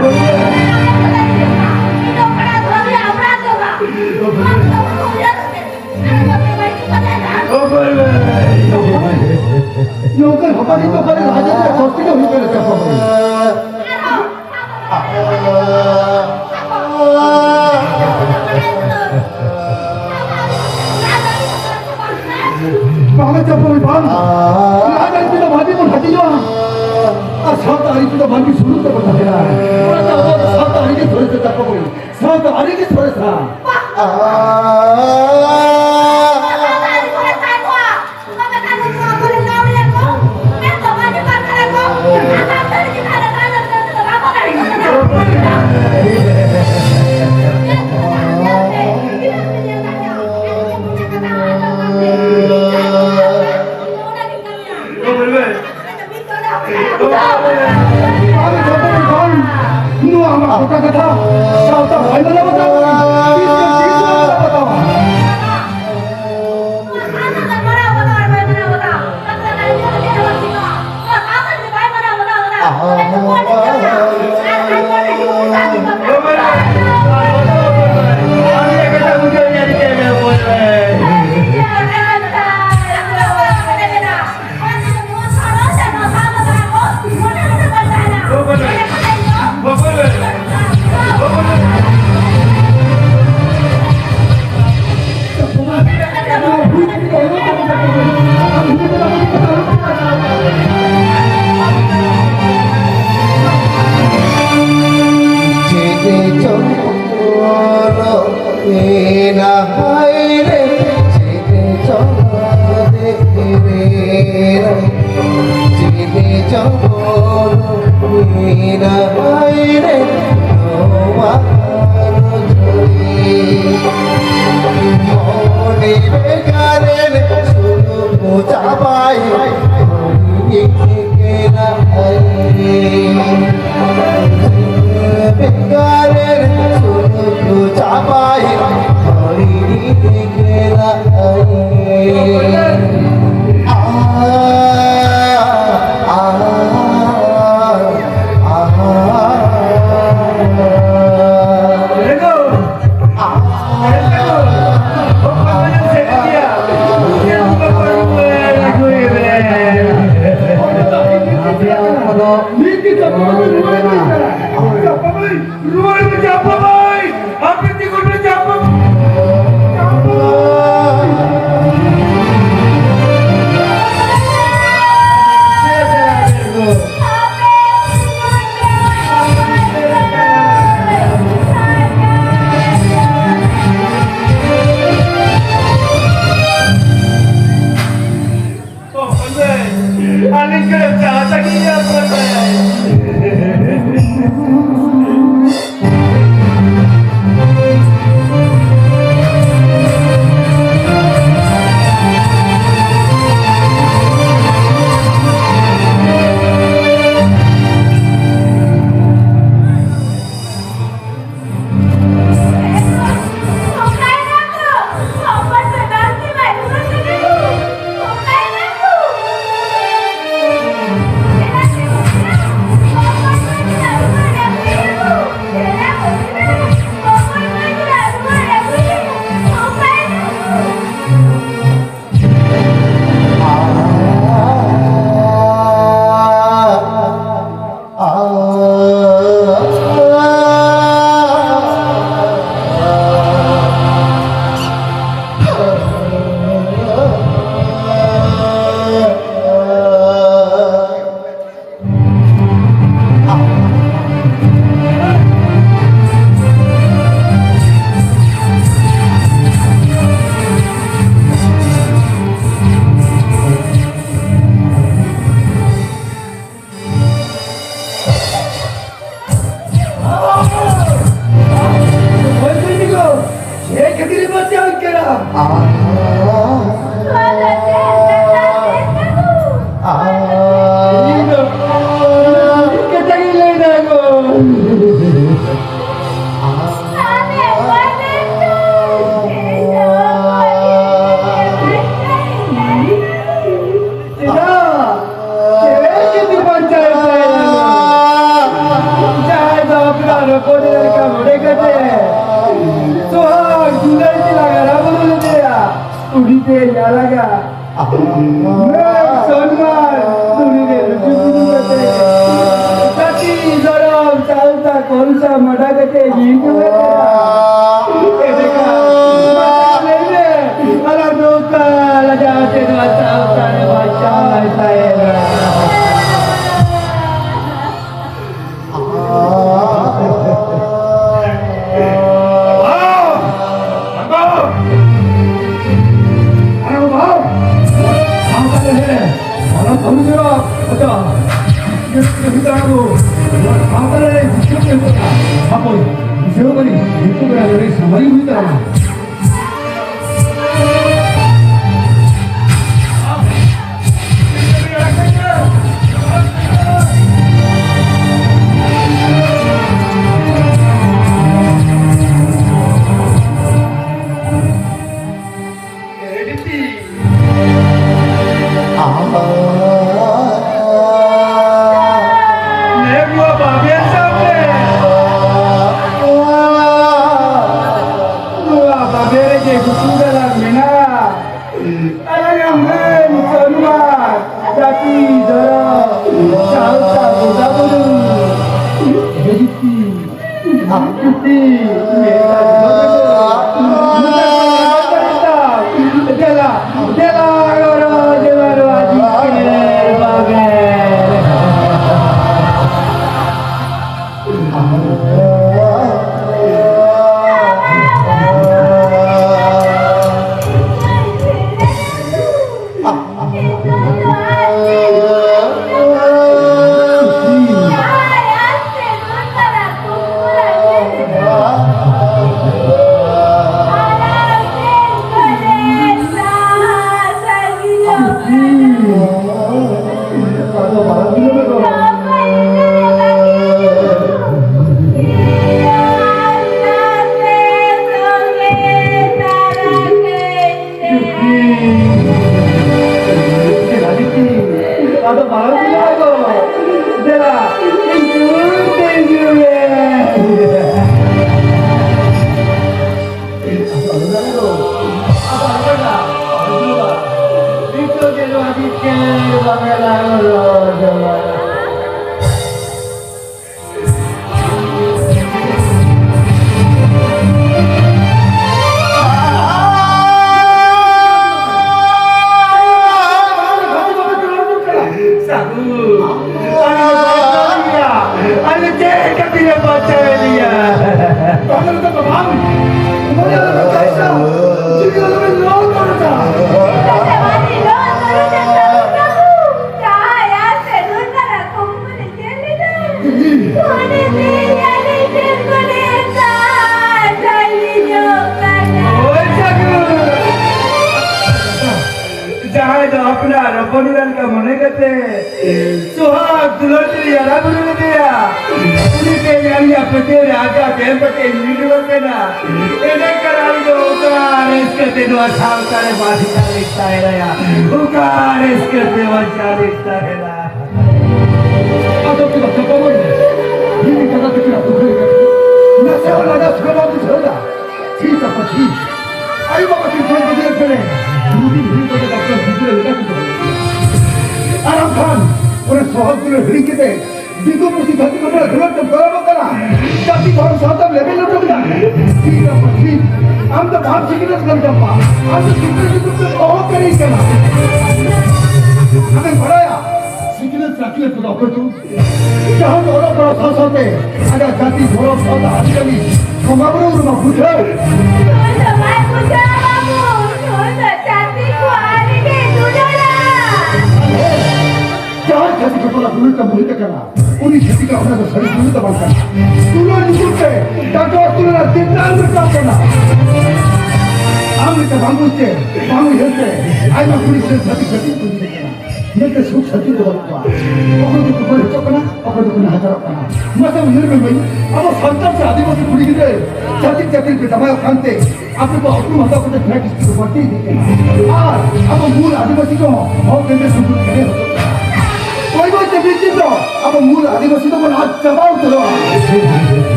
ᱤᱧ ᱫᱚ ᱚᱠᱟᱴᱟᱜ ᱫᱷᱚᱨᱚᱢ ᱤᱧ ᱟᱯᱱᱟᱨ ᱫᱚ ᱵᱟᱝ᱾ ᱱᱚᱣᱟ ᱠᱚᱫᱚ ᱵᱟᱠᱚ ᱩᱭᱦᱟᱹᱨ ᱠᱟᱛᱮ, ᱟᱨ ᱚᱠᱚᱭ ᱠᱚ ᱵᱟᱹᱲᱤᱡ ᱠᱚ ᱯᱟᱸᱡᱟᱭᱮᱫᱟ᱾ ᱱᱚᱝᱠᱟᱱ ᱦᱚᱯᱚᱱᱤᱡ ᱫᱚ ᱠᱷᱟᱹᱞᱤ ᱨᱟᱡᱽ ᱨᱮᱭᱟᱜ ᱥᱚᱥᱛᱤ ᱜᱮ ᱦᱩᱭᱩᱜ ᱠᱟᱱᱟ ᱪᱟᱯᱟ ᱵᱟᱹᱵᱩ᱾ ᱟᱨᱦᱚᱸ ᱵᱟᱝᱟ ᱪᱟᱯᱚᱞ ᱵᱟᱝ᱾ ᱞᱟᱦᱟ ᱜᱟᱹᱰᱤ ᱛᱮᱫᱚ ᱵᱷᱟᱹᱜᱤ ᱵᱚᱱ ᱦᱟᱹᱴᱤᱧᱚᱜᱼᱟ᱾ ᱟᱨ ᱥᱟᱶᱛᱟ ᱟᱹᱨᱤ ᱛᱮᱫᱚ ᱵᱷᱟᱹᱜᱤ ᱥᱩᱞᱩᱠ ᱛᱮᱵᱚᱱ ᱛᱟᱦᱮᱱᱟ᱾ ᱚᱱᱟᱛᱮ ᱟᱵᱚᱣᱟᱜ ᱫᱚ ᱥᱟᱶᱛᱟ ᱟᱹᱨᱤ ᱜᱮ ᱥᱚᱨᱮᱥᱟ ᱪᱟᱯᱚᱞ᱾ ᱥᱟᱶᱛᱟ ᱟᱹᱨᱤ ᱜᱮ ᱥᱚᱨᱮᱥᱟ᱾ ᱟᱨ ᱡᱚᱛᱚ ᱠᱷᱚᱱ ᱱᱚᱣᱟ ᱟᱢᱟᱜ ᱜᱚᱴᱟ ᱠᱟᱛᱷᱟ ᱥᱟᱶᱛᱟ ᱵᱟᱭ ᱢᱟᱱᱟᱣ ᱵᱟᱛᱟᱣᱟ᱾ ᱛᱤᱥ ᱜᱮ ᱛᱤᱥ ᱦᱚᱸ ᱵᱟᱭ ᱢᱟᱱᱟᱣ ᱵᱟᱛᱟᱣᱟ᱾ ᱨᱩᱣᱟᱹᱲ ᱢᱮ, ᱪᱟᱯᱟ ᱢᱟᱹᱭ! ᱟᱯᱮ ᱛᱤᱸᱜᱩᱱ ᱯᱮ, ᱪᱟᱯᱟ ᱢᱟᱹᱭ! ᱪᱟᱯᱟ ᱢᱟᱹᱭ! ᱟᱹᱞᱤᱧ ᱠᱚ ᱪᱟᱦᱟ ᱛᱟᱹᱠᱤᱱ ᱜᱮᱭᱟ ᱵᱚᱞᱮ᱾ ᱪᱮᱫ ᱠᱷᱟᱹᱛᱤᱨ ᱵᱟᱧᱪᱟᱣ ᱮ ᱛᱟᱦᱮᱸ ᱞᱮᱱᱟ? ᱡᱟᱦᱟᱸᱭ ᱫᱚ ᱟᱯᱱᱟᱨ ᱦᱚᱯᱚᱱ ᱮᱨᱟ ᱞᱮᱠᱟ ᱢᱚᱱᱮ ᱠᱟᱛᱮ ᱥᱚᱦᱟᱜ ᱫᱩᱞᱟᱹᱲ ᱛᱮ ᱞᱟᱜᱟ ᱨᱟᱵ ᱵᱚᱱ ᱞᱮᱫᱮᱭᱟ, ᱩᱱᱤ ᱛᱮ ᱧᱮᱞ ᱟᱠᱟᱫ᱾ ᱢᱟᱹᱱ ᱥᱚᱱᱢᱟᱱ ᱫᱷᱩᱲᱤ ᱨᱮ ᱞᱩᱴᱩ ᱯᱩᱴᱩ ᱠᱟᱛᱮ, ᱡᱟᱹᱛᱤ ᱫᱷᱚᱨᱚᱢ ᱥᱟᱶᱛᱟ ᱠᱚᱞᱥᱟ ᱢᱟᱰᱟ ᱠᱟᱛᱮ ᱡᱤᱣᱤ ᱠᱚ ᱮᱢ ᱠᱮᱫᱟ᱾ ᱮᱸᱰᱮᱠᱷᱟᱱ ᱢᱟ ᱞᱟᱹᱭ ᱢᱮ, ᱟᱞᱟᱝ ᱫᱚ ᱚᱠᱟ ᱞᱟᱡᱟᱣ ᱛᱮ ᱱᱚᱣᱟ ᱥᱟᱶᱛᱟ ᱨᱮ ᱵᱟᱧᱪᱟᱣ ᱞᱟᱝ ᱛᱟᱦᱮᱱᱟ? ᱱᱮ ᱱᱚᱣᱟ ᱵᱟᱵᱮᱨ ᱥᱟᱵ ᱢᱮ᱾ ᱱᱚᱣᱟ ᱵᱟᱵᱮᱨ ᱨᱮᱜᱮ ᱜᱩᱛᱩ ᱫᱟᱞᱟᱝ ᱢᱮᱱᱟᱜᱼᱟ᱾ ᱟᱞᱟᱝᱟᱜ ᱢᱟᱹᱱ ᱥᱚᱱᱢᱟᱱ, ᱡᱟᱹᱛᱤ ᱫᱷᱚᱨᱚᱢ, ᱥᱟᱶᱛᱟ ᱵᱚᱸᱜᱟ ᱵᱩᱨᱩ, ᱵᱤᱨᱤᱛᱤ, ᱟᱢ ᱡᱩᱫᱤ ᱢᱮᱱᱟᱜ ᱫᱚ, ᱫᱮᱞᱟ, ᱫᱮᱞᱟ, ᱜᱚᱨᱚ, ᱫᱮᱞᱟ, ᱱᱚᱣᱟ ᱡᱤᱛᱠᱟᱹᱨ ᱵᱟᱵᱮᱨ᱾ ᱟᱫᱚ ᱵᱟᱝ ᱦᱩᱭᱩᱜᱼᱟ ᱫᱚ᱾ ᱫᱮᱞᱟ, ᱤᱧ ᱡᱩᱨ ᱛᱮ ᱡᱩᱨ ᱢᱮ᱾ ᱟᱫᱚ ᱟᱞᱚ ᱫᱟᱲᱮ ᱫᱚ᱾ ᱟᱫᱚ ᱟᱞᱚ ᱫᱟᱲᱮ᱾ ᱱᱤᱛᱚᱜ ᱜᱮ ᱱᱚᱣᱟ ᱡᱤᱛᱠᱟᱹᱨ ᱵᱟᱝ ᱮ ᱞᱟᱜᱟᱣ ᱫᱚ᱾ ᱥᱟᱹᱜᱩᱱ᱾ ᱟᱨᱮ ᱪᱮᱫ ᱠᱷᱟᱹᱛᱤᱨᱮ ᱵᱟᱧᱪᱟᱣ ᱮᱫᱤᱧᱟ? ᱵᱟᱝ ᱨᱮᱫᱚ ᱵᱟᱝ᱾ ᱢᱚᱱᱮ ᱨᱮᱫᱚ ᱪᱟᱭ ᱥᱟ᱾ ᱡᱤᱣᱤ ᱨᱮᱫᱚ ᱞᱚ ᱛᱚᱨᱚᱡᱟ᱾ ᱡᱟᱦᱟᱸᱭ ᱟᱨ ᱥᱮᱞᱩᱱ ᱫᱟᱨᱟ ᱠᱚᱢᱯᱟᱱᱤ ᱪᱮᱫ ᱞᱮᱫᱟ? ᱢᱚᱱᱮ ᱛᱮ ᱟᱹᱰᱤ ᱪᱮᱫ ᱠᱚ ᱞᱟᱹᱭᱟ, ᱥᱟᱹᱨᱤ ᱧᱚᱜ ᱠᱟᱱᱟ᱾ ᱳᱭ ᱪᱟᱹᱠᱨᱤ᱾ ᱡᱟᱦᱟᱸᱭ ᱫᱚ ᱟᱯᱱᱟᱨ ᱦᱚᱯᱚᱱ ᱮᱨᱟ ᱞᱮᱠᱟ ᱢᱚᱱᱮ ᱠᱟᱛᱮ ᱥᱚᱦᱟᱜ ᱫᱩᱞᱟᱹᱲ ᱛᱮ ᱦᱟᱨᱟ ᱵᱩᱨᱩ ᱞᱮᱫᱮᱭᱟ, ᱩᱱᱤ ᱛᱮ ᱧᱟᱢ ᱧᱟᱢ ᱯᱟᱹᱛᱭᱟᱹᱣ ᱨᱮ ᱟᱡᱟᱜ ᱮᱢ ᱠᱟᱛᱮ ᱧᱤᱨ ᱠᱟᱱᱟ᱾ ᱮᱸᱰᱮᱠᱷᱟᱱ ᱟᱢ ᱫᱚ ᱚᱠᱟ ᱨᱟᱹᱥᱠᱟᱹ ᱛᱮ ᱱᱚᱣᱟ ᱥᱟᱶᱛᱟ ᱨᱮ ᱵᱟᱧᱪᱟᱣ ᱞᱮ ᱛᱟᱦᱮᱱᱟ? ᱚᱠᱟ ᱨᱟᱹᱥᱠᱟᱹ ᱛᱮ ᱵᱟᱧᱪᱟᱣ ᱞᱮ ᱛᱟᱦᱮᱱᱟ? ᱟᱫᱚ ᱪᱮᱫᱟᱜ ᱪᱟᱯᱟ ᱵᱚᱱ? ᱦᱤᱲᱤᱧ ᱠᱟᱫᱟ ᱛᱟᱹᱠᱤᱱᱟᱜ ᱫᱩᱠᱷᱟᱹᱞᱤ ᱠᱟᱛᱷᱟ᱾ ᱱᱟᱥᱮ ᱦᱚᱸ ᱞᱟᱸᱫᱟ ᱥᱟᱹᱜᱟᱹᱭ ᱵᱟᱢ ᱵᱩᱡᱷᱟᱹᱣ ᱮᱫᱟ? ᱪᱷᱤ ᱛᱟᱯᱟ ᱪᱷᱤ᱾ ᱟᱭᱳ ᱵᱟᱵᱟ ᱠᱤᱱ ᱠᱷᱚᱱ ᱜᱤᱫᱽᱨᱟᱹ ᱯᱮᱲᱮ᱾ ᱫᱩ ᱫᱤᱱ ᱦᱩᱭᱩᱜ ᱠᱟᱱᱟ ᱰᱟᱠᱛᱟᱨ ᱜᱤᱫᱽᱨᱟᱹ ᱞᱮᱠᱟ ᱠᱚ ᱫᱚᱦᱚ ᱠᱟᱫᱮᱭᱟ᱾ ᱟᱨ ᱟᱢ ᱠᱷᱟᱱ ᱚᱱᱟ ᱥᱚᱦᱚᱫ ᱫᱩᱞᱟᱹᱲ ᱦᱤᱲᱤᱧ ᱠᱟᱛᱮ ᱫᱤᱠᱩ ᱯᱩᱥᱤ ᱫᱷᱟᱹᱨᱛᱤ ᱠᱚ ᱴᱷᱮᱱ ᱫᱩᱞᱟᱹᱲ ᱛᱮᱢ ᱫᱚᱨᱚᱵᱚᱜ ᱠᱟᱱᱟ᱾ ᱡᱟᱹᱛᱤ ᱫᱷᱚᱨᱚᱢ ᱥᱟᱶᱛᱟᱢ ᱞᱮᱵᱮᱫ ᱞᱚᱴᱚᱢ ᱮᱫᱟ᱾ ᱪᱷᱤ ᱛᱟᱯᱟ ᱪᱷᱤ᱾ ᱟᱢ ᱫᱚ ᱵᱟᱢ ᱥᱤᱠᱷᱱᱟᱹᱛ ᱠᱟᱱ ᱛᱟᱢᱟ᱾ ᱟᱢ ᱫᱚ ᱥᱤᱠᱷᱱᱟᱹᱛ ᱧᱩᱛᱩᱢ ᱛᱮ ᱚᱦᱚ ᱠᱟᱹᱨᱤ ᱠᱟᱱᱟ᱾ ᱟᱢᱮᱢ ᱵᱟᱲᱟᱭᱟ? ᱥᱤᱠᱷᱱᱟᱹᱛ ᱥᱟᱹᱠᱷᱤᱭᱟᱹᱛ ᱠᱚᱫᱚ ᱚᱠᱚᱭ ᱪᱚ ᱡᱟᱦᱟᱸ ᱫᱚ ᱚᱞᱚᱜ ᱯᱟᱲᱦᱟᱣ ᱥᱟᱶ ᱥᱟᱶᱛᱮ ᱟᱡᱟᱜ ᱡᱟᱹᱛᱤ, ᱫᱷᱚᱨᱚᱢ, ᱥᱟᱶᱛᱟ, ᱟᱹᱨᱤᱪᱟᱹᱞᱤ, ᱵᱚᱸᱜᱟ ᱵᱩᱨᱩ ᱨᱮᱢᱟ ᱵᱩᱡᱷᱟᱹᱣ᱾ ᱱᱩᱭ ᱫᱚ ᱵᱟᱭ ᱵᱩᱡᱷᱟᱹᱣᱟ ᱵᱟᱹᱵᱩ, ᱱᱩᱭ ᱫᱚ ᱪᱷᱟᱹᱛᱤᱠ ᱠᱚ ᱟᱹᱰᱤ ᱜᱮ ᱫᱩᱞᱟᱹᱲᱟ᱾ ᱡᱟᱦᱟᱸᱭ ᱪᱷᱟᱹᱛᱤᱠ ᱦᱚᱯᱚᱱᱟᱜ ᱫᱩᱞᱟᱹᱲ ᱛᱮ ᱢᱳᱦᱤᱛ ᱟᱠᱟᱱᱟ, ᱩᱱᱤ ᱪᱷᱟᱹᱛᱤᱠᱟᱜ ᱚᱱᱟ ᱫᱚ ᱥᱟᱹᱨᱤ ᱫᱩᱞᱟᱹᱲ ᱫᱚ ᱵᱟᱝ ᱠᱟᱱᱟ᱾ ᱫᱩᱞᱟᱹᱲ ᱧᱩᱛᱩᱢ ᱛᱮ ᱰᱟᱸᱰᱚᱢ ᱫᱩᱞᱟᱹᱲ ᱟᱨ ᱪᱤᱛᱨᱟᱝ ᱨᱟᱠᱟᱵ ᱠᱟᱱᱟ᱾ ᱟᱢ ᱞᱮᱠᱟ ᱵᱟᱝ ᱵᱩᱡᱽ ᱛᱮ, ᱵᱟᱝ ᱩᱭᱦᱟᱹᱨ ᱛᱮ ᱟᱭᱢᱟ ᱠᱩᱲᱤ ᱥᱮ ᱪᱷᱟᱹᱛᱤᱠ ᱪᱷᱟᱹᱛᱤᱠ ᱠᱚ ᱧᱮᱞ ᱠᱟᱱᱟ᱾ ᱤᱱᱟᱹᱛᱮ ᱥᱩᱠ ᱥᱟᱱᱛᱤ ᱫᱚ ᱵᱟᱹᱱᱩᱜ ᱠᱚᱣᱟ᱾ ᱚᱠᱚᱭ ᱫᱚᱠᱚ ᱜᱚᱡ ᱦᱚᱪᱚᱜ ᱠᱟᱱᱟ, ᱚᱠᱚᱭ ᱫᱚᱠᱚ ᱱᱟᱦᱟᱪᱟᱨᱚᱜ ᱠᱟᱱᱟ᱾ ᱢᱟᱥᱮ ᱩᱭᱦᱟᱹᱨ ᱢᱮ ᱢᱟᱹᱭ, ᱟᱵᱚ ᱥᱟᱱᱛᱟᱲ ᱥᱮ ᱟᱹᱫᱤᱵᱟᱹᱥᱤ ᱠᱩᱲᱤ ᱜᱤᱫᱽᱨᱟᱹ ᱪᱷᱟᱹᱛᱤᱠ ᱡᱟᱹᱛᱤ ᱨᱮᱯᱮ ᱡᱟᱶᱟᱭᱚᱜ ᱠᱟᱱᱛᱮ ᱟᱯᱮ ᱠᱚᱣᱟᱜ ᱩᱯᱨᱩᱢ ᱦᱟᱛᱟᱣ ᱠᱟᱛᱮ ᱯᱷᱮᱰ ᱥᱠᱩᱞ ᱵᱟᱹᱲᱛᱤ ᱤᱫᱤᱜ ᱠᱟᱱᱟ᱾ ᱟᱨ ᱟᱵᱚ ᱢᱩᱞ ᱟᱹᱫᱤᱵᱟᱹᱥᱤ ᱠᱚᱦᱚᱸ ᱦᱚᱠ ᱟᱹᱭᱫᱟᱹᱨ ᱥᱩᱡᱳᱜᱽ ᱮᱲᱮ ᱦᱚᱪᱚᱜ ᱠᱟᱱᱟ᱾ ᱵᱟᱹᱭ ᱵᱟᱹᱭ ᱛᱮ ᱢᱤᱫ ᱫᱤᱱ ᱫᱚ ᱟᱵᱚ ᱢᱩᱞ ᱟᱹᱫᱤᱵᱟᱹᱥᱤ ᱫᱚᱵᱚᱱ ᱟᱫ ᱪᱟᱵᱟ ᱩᱛᱟᱹᱨᱚᱜᱼᱟ᱾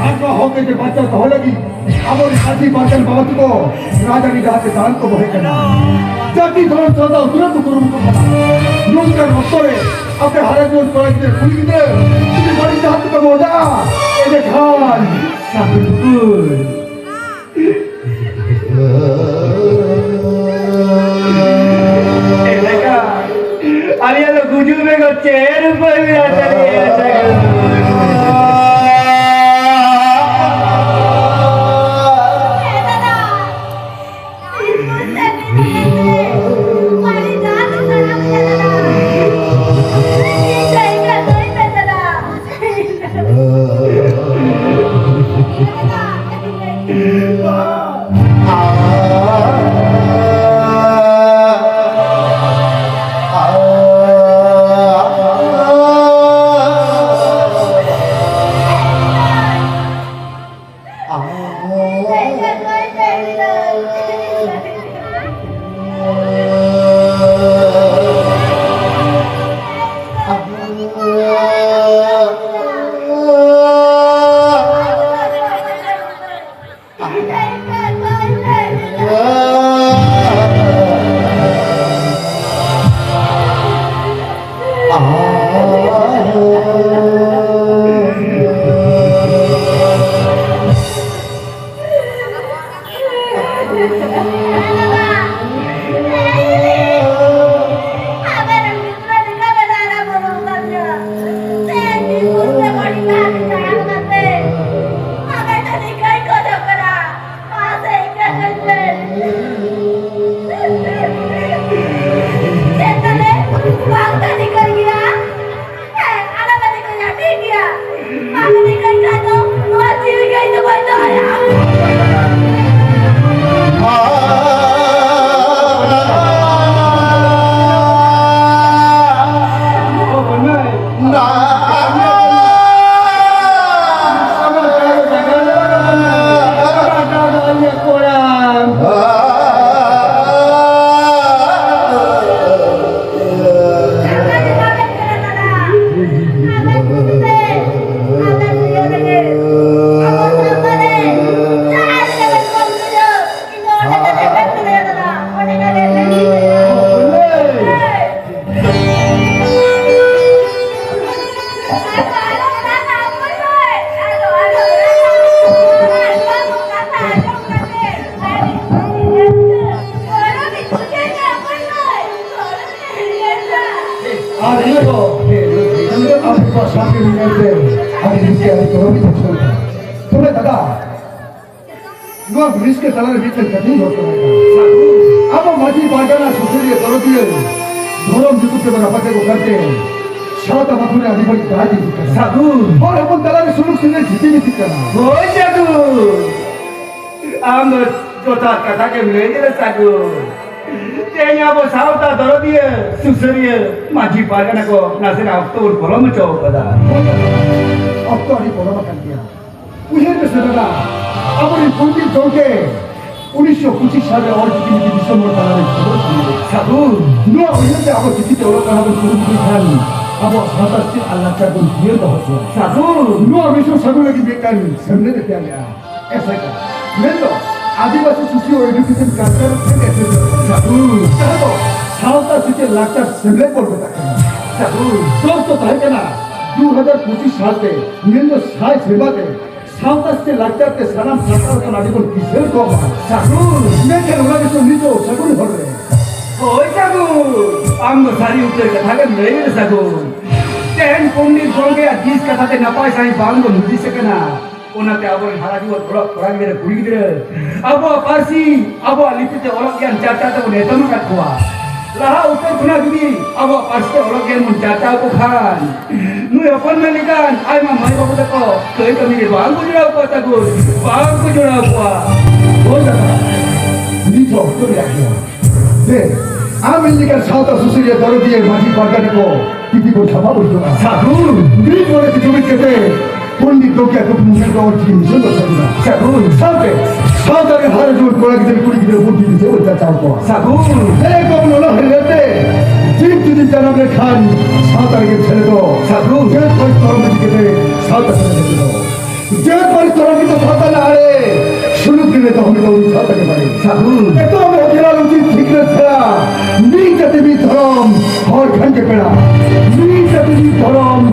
ᱟᱨ ᱱᱚᱣᱟ ᱦᱚᱠ ᱟᱹᱭᱫᱟᱹᱨ ᱵᱟᱧᱪᱟᱣ ᱫᱚᱦᱚ ᱞᱟᱹᱜᱤᱫ ᱟᱵᱚᱨᱮᱱ ᱟᱹᱫᱤ ᱵᱟᱨᱜᱟᱱ ᱵᱟᱵᱟ ᱛᱟᱠᱚ ᱨᱟᱡᱽᱟᱹᱨᱤ ᱰᱟᱦᱟᱨ ᱛᱮ ᱫᱟᱬᱟᱱ ᱠᱚ ᱵᱚᱦᱮᱜ ᱠᱟᱱᱟ᱾ ᱡᱟᱹᱛᱤ ᱫᱷᱚᱨᱚᱢ ᱥᱟᱶᱛᱟ ᱩᱛᱱᱟᱹᱣ ᱠᱚ ᱠᱩᱨᱩᱢᱩᱴᱩ ᱠᱟᱱᱟ᱾ ᱱᱚᱝᱠᱟᱱ ᱚᱠᱛᱚ ᱨᱮ ᱟᱯᱮ ᱦᱟᱨᱟ ᱡᱩᱣᱟᱹᱱ ᱠᱚᱲᱟ ᱜᱤᱫᱽᱨᱟᱹ ᱠᱩᱲᱤ ᱜᱤᱫᱽᱨᱟᱹ ᱡᱩᱫᱤ ᱵᱟᱹᱲᱤᱡ ᱰᱟᱦᱟᱨ ᱛᱮᱯᱮ ᱢᱚᱦᱰᱟᱜᱼᱟ, ᱮᱸᱰᱮᱠᱷᱟᱱ ᱥᱟᱹᱠᱷᱤ ᱴᱩᱠᱩᱨ᱾ ᱮᱸᱰᱮᱠᱷᱟᱱ ᱟᱞᱮᱭᱟᱜ ᱫᱚ ᱜᱩᱡᱩᱜ ᱵᱮᱜᱚᱨ ᱪᱮᱫ ᱩᱯᱟᱹᱭ ᱢᱮᱱᱟᱜ ᱛᱟᱞᱮᱭᱟ? ᱟᱨ ᱤᱧ ᱫᱚ ᱟᱯᱮ ᱠᱚᱣᱟᱜ ᱥᱟᱹᱠᱷᱤ ᱧᱮᱞᱛᱮ ᱟᱹᱰᱤ ᱨᱟᱹᱥᱠᱟᱹ, ᱟᱹᱰᱤ ᱜᱚᱨᱚᱵᱽ ᱤᱧ ᱵᱩᱡᱷᱟᱹᱣ ᱮᱫᱟ᱾ ᱛᱚᱵᱮ ᱫᱟᱫᱟ, ᱱᱚᱣᱟ ᱨᱟᱹᱥᱠᱟᱹ ᱛᱟᱞᱟᱨᱮ ᱢᱤᱫᱴᱮᱱ ᱠᱟᱛᱷᱟᱧ ᱨᱚᱲ ᱛᱚᱨᱟᱭᱮᱫᱟ᱾ ᱥᱟᱹᱜᱩᱱ᱾ ᱟᱵᱚ ᱢᱟᱹᱡᱷᱤ ᱯᱟᱨᱜᱟᱱᱟ ᱥᱩᱥᱟᱹᱨᱤᱭᱟᱹ ᱫᱚᱨᱚᱫᱤᱭᱟᱹ ᱫᱷᱚᱨᱚᱢ ᱧᱩᱛᱩᱢ ᱛᱮᱵᱚᱱ ᱨᱟᱯᱟᱪᱟᱜᱚᱜ ᱠᱟᱱᱛᱮ ᱥᱟᱶᱛᱟ ᱢᱟᱛᱷᱩᱨ ᱨᱮ ᱟᱹᱰᱤ ᱵᱟᱹᱲᱤᱡ ᱨᱟᱡᱽ ᱦᱤᱡᱩᱜ ᱠᱟᱱᱟ᱾ ᱥᱟᱹᱜᱩᱱ᱾ ᱦᱚᱲ ᱦᱚᱯᱚᱱ ᱛᱟᱞᱟᱨᱮ ᱥᱩᱞᱩᱠ ᱥᱟᱹᱜᱟᱹᱭ ᱡᱷᱤᱛᱤ ᱢᱤᱛᱤᱜ ᱠᱟᱱᱟ᱾ ᱦᱳᱭ ᱥᱟᱹᱜᱩᱱ᱾ ᱟᱢ ᱫᱚ ᱡᱚᱛᱷᱟᱛ ᱠᱟᱛᱷᱟ ᱜᱮᱢ ᱞᱟᱹᱭ ᱠᱮᱫᱟ ᱥᱟᱹᱜᱩᱱ᱾ ᱛᱮᱦᱮᱧ ᱟᱵᱚ ᱥᱟᱶᱛᱟ ᱫᱚᱨᱚᱫᱤᱭᱟᱹ, ᱥᱩᱥᱟᱹᱨᱤᱭᱟᱹ, ᱢᱟᱹᱡᱷᱤ ᱯᱟᱨᱜᱟᱱᱟ ᱠᱚ ᱱᱟᱥᱮᱱᱟᱜ ᱚᱠᱛᱚ ᱵᱚᱱ ᱯᱚᱞᱚᱢ ᱦᱚᱪᱚ ᱠᱟᱫᱟ᱾ ᱚᱠᱛᱚ ᱟᱹᱰᱤ ᱯᱚᱞᱚᱢ ᱟᱠᱟᱱ ᱜᱮᱭᱟ᱾ ᱩᱭᱦᱟᱹᱨ ᱢᱮᱥᱮ ᱫᱟᱫᱟ, ᱟᱵᱚᱨᱮᱱ ᱯᱚᱱᱰᱤᱛ ᱜᱚᱢᱠᱮ ᱩᱱᱤᱥᱥᱚ ᱯᱚᱸᱪᱤᱥ ᱥᱟᱞᱨᱮ ᱚᱞ ᱪᱤᱠᱤ ᱞᱤᱯᱤ ᱫᱤᱥᱚᱢ ᱦᱚᱲ ᱛᱟᱞᱟᱨᱮ ᱥᱚᱫᱚᱨ ᱥᱟᱢᱟᱝ ᱨᱮ᱾ ᱥᱟᱹᱜᱩᱱ᱾ ᱱᱚᱣᱟ ᱩᱭᱦᱟᱹᱨ ᱛᱮ ᱟᱵᱚ ᱪᱤᱠᱤᱛᱮ ᱚᱞᱚᱜ ᱯᱟᱲᱦᱟᱣ ᱵᱚᱱ ᱠᱩᱨᱩᱢᱩᱴᱩᱭ ᱠᱷᱟᱱ ᱟᱵᱚᱣᱟᱜ ᱥᱟᱶᱛᱟ ᱥᱮᱪᱮᱫ ᱟᱨ ᱞᱟᱠᱪᱟᱨ ᱵᱚᱱ ᱡᱤᱭᱟᱹᱲ ᱫᱚᱦᱚ ᱠᱚᱣᱟ᱾ ᱥᱟᱹᱜᱩᱱ᱾ ᱱᱚᱣᱟ ᱢᱤᱥᱚᱱ ᱥᱟᱹᱜᱩᱱ ᱞᱟᱹᱜᱤᱫ ᱢᱤᱫᱴᱟᱝ ᱥᱮᱢᱞᱮᱫ ᱮ ᱛᱮᱭᱟᱨ ᱞᱮᱫᱼᱟ᱾ ᱮᱥᱮᱠᱟ, ᱢᱮᱱᱫᱚ Adivasi socio education culture and association. ᱥᱟᱹᱜᱩᱱ᱾ ᱡᱟᱦᱟᱸ ᱫᱚ ᱥᱟᱶᱛᱟ ᱥᱮᱪᱮᱫ ᱞᱟᱠᱪᱟᱨ ᱥᱮᱢᱞᱮᱫ ᱵᱚᱱ ᱢᱮᱛᱟᱜ ᱠᱟᱱᱟ᱾ ᱥᱟᱹᱜᱩᱱ᱾ ᱫᱚᱥ ᱫᱚ ᱛᱟᱦᱮᱸ ᱠᱟᱱᱟ ᱫᱩ ᱦᱟᱡᱟᱨ ᱯᱚᱸᱪᱤᱥ ᱥᱟᱞᱛᱮ, ᱢᱮᱱᱫᱚ ᱥᱟᱭ ᱥᱮᱨᱢᱟ ᱛᱮ ᱥᱟᱶᱛᱟ ᱥᱮᱪᱮᱫ ᱞᱟᱠᱪᱟᱨ ᱛᱮ ᱥᱟᱱᱟᱢ ᱥᱟᱱᱛᱟᱲ ᱦᱚᱯᱚᱱ ᱟᱹᱰᱤ ᱵᱚᱱ ᱠᱤᱥᱟᱹᱬ ᱠᱚᱜ ᱢᱟ᱾ ᱥᱟᱹᱜᱩᱱ᱾ ᱢᱮᱱᱠᱷᱟᱱ ᱚᱱᱟ ᱜᱮᱛᱚ ᱱᱤᱛᱚᱜ ᱥᱟᱹᱜᱩᱱ ᱦᱚᱨ ᱨᱮ᱾ ᱦᱳᱭ ᱥᱟᱹᱜᱩᱱ, ᱟᱢ ᱫᱚ ᱥᱟᱹᱨᱤ ᱩᱛᱟᱹᱨ ᱠᱟᱛᱷᱟ ᱜᱮᱢ ᱞᱟᱹᱭ ᱠᱮᱫᱟ ᱥᱟᱹᱜᱩᱱ᱾ ᱛᱮᱦᱮᱧ ᱯᱚᱱᱰᱤᱛ ᱜᱚᱢᱠᱮᱭᱟᱜ ᱫᱤᱥ ᱠᱟᱛᱷᱟ ᱛᱮ ᱱᱟᱯᱟᱭ ᱥᱟᱺᱦᱤᱡ ᱵᱟᱝ ᱵᱚᱱ ᱦᱩᱫᱤᱥ ᱟᱠᱟᱱᱟ᱾ ᱚᱱᱟᱛᱮ ᱟᱵᱚᱨᱮᱱ ᱦᱟᱨᱟ ᱡᱩᱣᱟᱹᱱ ᱚᱞᱚᱜ ᱠᱚᱲᱟ ᱜᱤᱫᱽᱨᱟᱹ, ᱠᱩᱲᱤ ᱜᱤᱫᱽᱨᱟᱹ, ᱟᱵᱚᱣᱟᱜ ᱯᱟᱹᱨᱥᱤ, ᱟᱵᱚᱣᱟᱜ ᱞᱤᱯᱤ ᱛᱮ ᱚᱞᱚᱜ ᱜᱮᱭᱟᱱ ᱪᱟᱨᱪᱟ ᱛᱮᱵᱚᱱ ᱮᱛᱚᱢ ᱟᱠᱟᱫ ᱠᱚᱣᱟ᱾ ᱞᱟᱦᱟ ᱩᱛᱟᱹᱨ ᱠᱷᱚᱱᱟᱜ ᱡᱩᱫᱤ ᱟᱵᱚᱣᱟᱜ ᱯᱟᱹᱨᱥᱤ ᱛᱮ ᱚᱞᱚᱜ ᱜᱮᱭᱟᱱ ᱵᱚᱱ ᱪᱟᱨᱪᱟᱣ ᱠᱚ ᱠᱷᱟᱱ, ᱱᱩᱭ ᱦᱚᱯᱚᱱ ᱢᱮ ᱞᱮᱠᱟᱱ ᱟᱭᱢᱟ ᱢᱟᱹᱭ ᱵᱟᱹᱵᱩ ᱛᱟᱠᱚ ᱠᱟᱹᱭ ᱠᱟᱹᱢᱤ ᱨᱮ ᱵᱟᱝ ᱠᱚ ᱡᱚᱲᱟᱣ ᱠᱚᱣᱟ ᱥᱟᱹᱜᱩᱱ, ᱵᱟᱝ ᱠᱚ ᱡᱚᱲᱟᱣ ᱠᱚᱣᱟ᱾ ᱦᱳᱭ ᱫᱟᱫᱟ, ᱱᱤᱛ ᱦᱚᱸ ᱚᱠᱛᱚ ᱢᱮᱱᱟᱜ ᱜᱮᱭᱟ᱾ ᱫᱮ, ᱟᱢ ᱤᱧ ᱞᱮᱠᱟᱱ ᱥᱟᱶᱛᱟ ᱥᱩᱥᱟᱹᱨᱤᱭᱟᱹ ᱫᱚᱨᱚᱫᱤᱭᱟᱹ ᱢᱟᱹᱡᱷᱤ ᱯᱟᱨᱜᱟᱱᱟ ᱠᱚ ᱡᱩᱫᱤ ᱵᱚᱱ ᱥᱟᱯᱷᱟ ᱵᱚᱱ ᱡᱚᱜᱟ᱾ ᱥᱟᱹᱜᱩᱱ᱾ ᱢᱤᱫ ᱢᱚᱱᱮ ᱛᱮ ᱡᱩᱢᱤᱫ ᱠᱟᱛᱮ ᱯᱚᱱᱰᱤᱛ ᱜᱚᱢᱠᱮᱭᱟᱜ ᱠᱩᱠᱢᱩ ᱧᱮᱞ ᱫᱚ ᱚᱞ ᱪᱤᱠᱤ ᱢᱤᱥᱚᱱ ᱵᱚᱱ ᱥᱟᱹᱜᱩᱱᱟ᱾ ᱥᱟᱹᱜᱩᱱ᱾ ᱥᱟᱶᱛᱮ ᱥᱟᱶᱛᱟ ᱨᱮ ᱦᱟᱨᱟ ᱡᱩᱣᱟᱹᱱ ᱠᱚᱲᱟ ᱜᱤᱫᱽᱨᱟᱹ ᱠᱩᱲᱤ ᱜᱤᱫᱽᱨᱟᱹ ᱵᱩᱫᱽᱫᱷᱤ ᱫᱤᱥᱟᱹ ᱵᱚᱱ ᱪᱟᱨᱪᱟᱣ ᱠᱚᱣᱟ᱾ ᱥᱟᱹᱜᱩᱱ᱾ ᱦᱮᱸ ᱜᱚ ᱱᱚᱱᱚ ᱦᱮᱸ ᱞᱮᱛᱮ ᱡᱤᱵᱽ ᱡᱩᱫᱤ ᱡᱟᱱᱟᱢ ᱞᱮᱠᱷᱟᱱ ᱥᱟᱶᱛᱟ ᱨᱮᱜᱮ ᱥᱮᱞᱮᱫᱚᱜ᱾ ᱥᱟᱹᱜᱩᱱ᱾ ᱡᱟᱹᱛ ᱯᱟᱹᱨᱤᱥ ᱫᱷᱚᱨᱚᱢ ᱤᱫᱤ ᱠᱟᱛᱮ ᱥᱟᱶᱛᱟ ᱨᱮᱜᱮ ᱥᱮᱞᱮᱫᱚᱜ᱾ ᱡᱟᱹᱛ ᱯᱟᱹᱨᱤᱥ ᱫᱷᱚᱨᱚᱢ ᱠᱤᱱᱛᱩ ᱥᱟᱶᱛᱟ ᱨᱮᱱᱟᱜ ᱟᱲᱮ ᱥᱩᱞᱩᱠ ᱨᱮ ᱫᱚᱦᱚ ᱞᱮᱠᱟ ᱩᱱᱤ ᱥᱟᱶᱛᱟ ᱜᱮ ᱵᱟᱲᱮ᱾ ᱥᱟᱹᱜᱩᱱ᱾ ᱮᱛᱚᱦᱚᱵ ᱮᱦᱚᱵ ᱡᱮᱞᱟ ᱩᱪᱤᱛ ᱴᱷᱤᱠ ᱨᱮ ᱥᱮᱬᱟ᱾ ᱢᱤᱫ ᱡᱟᱹᱛᱤ ᱢᱤᱫ ᱫᱷᱚᱨᱚᱢ ᱦᱚᱲ ᱠᱷᱟᱱ ᱜᱮ ᱯᱮᱲᱟ᱾ ᱢᱤᱫ ᱡᱟᱹᱛᱤ ᱢᱤᱫ ᱫᱷᱚᱨᱚᱢ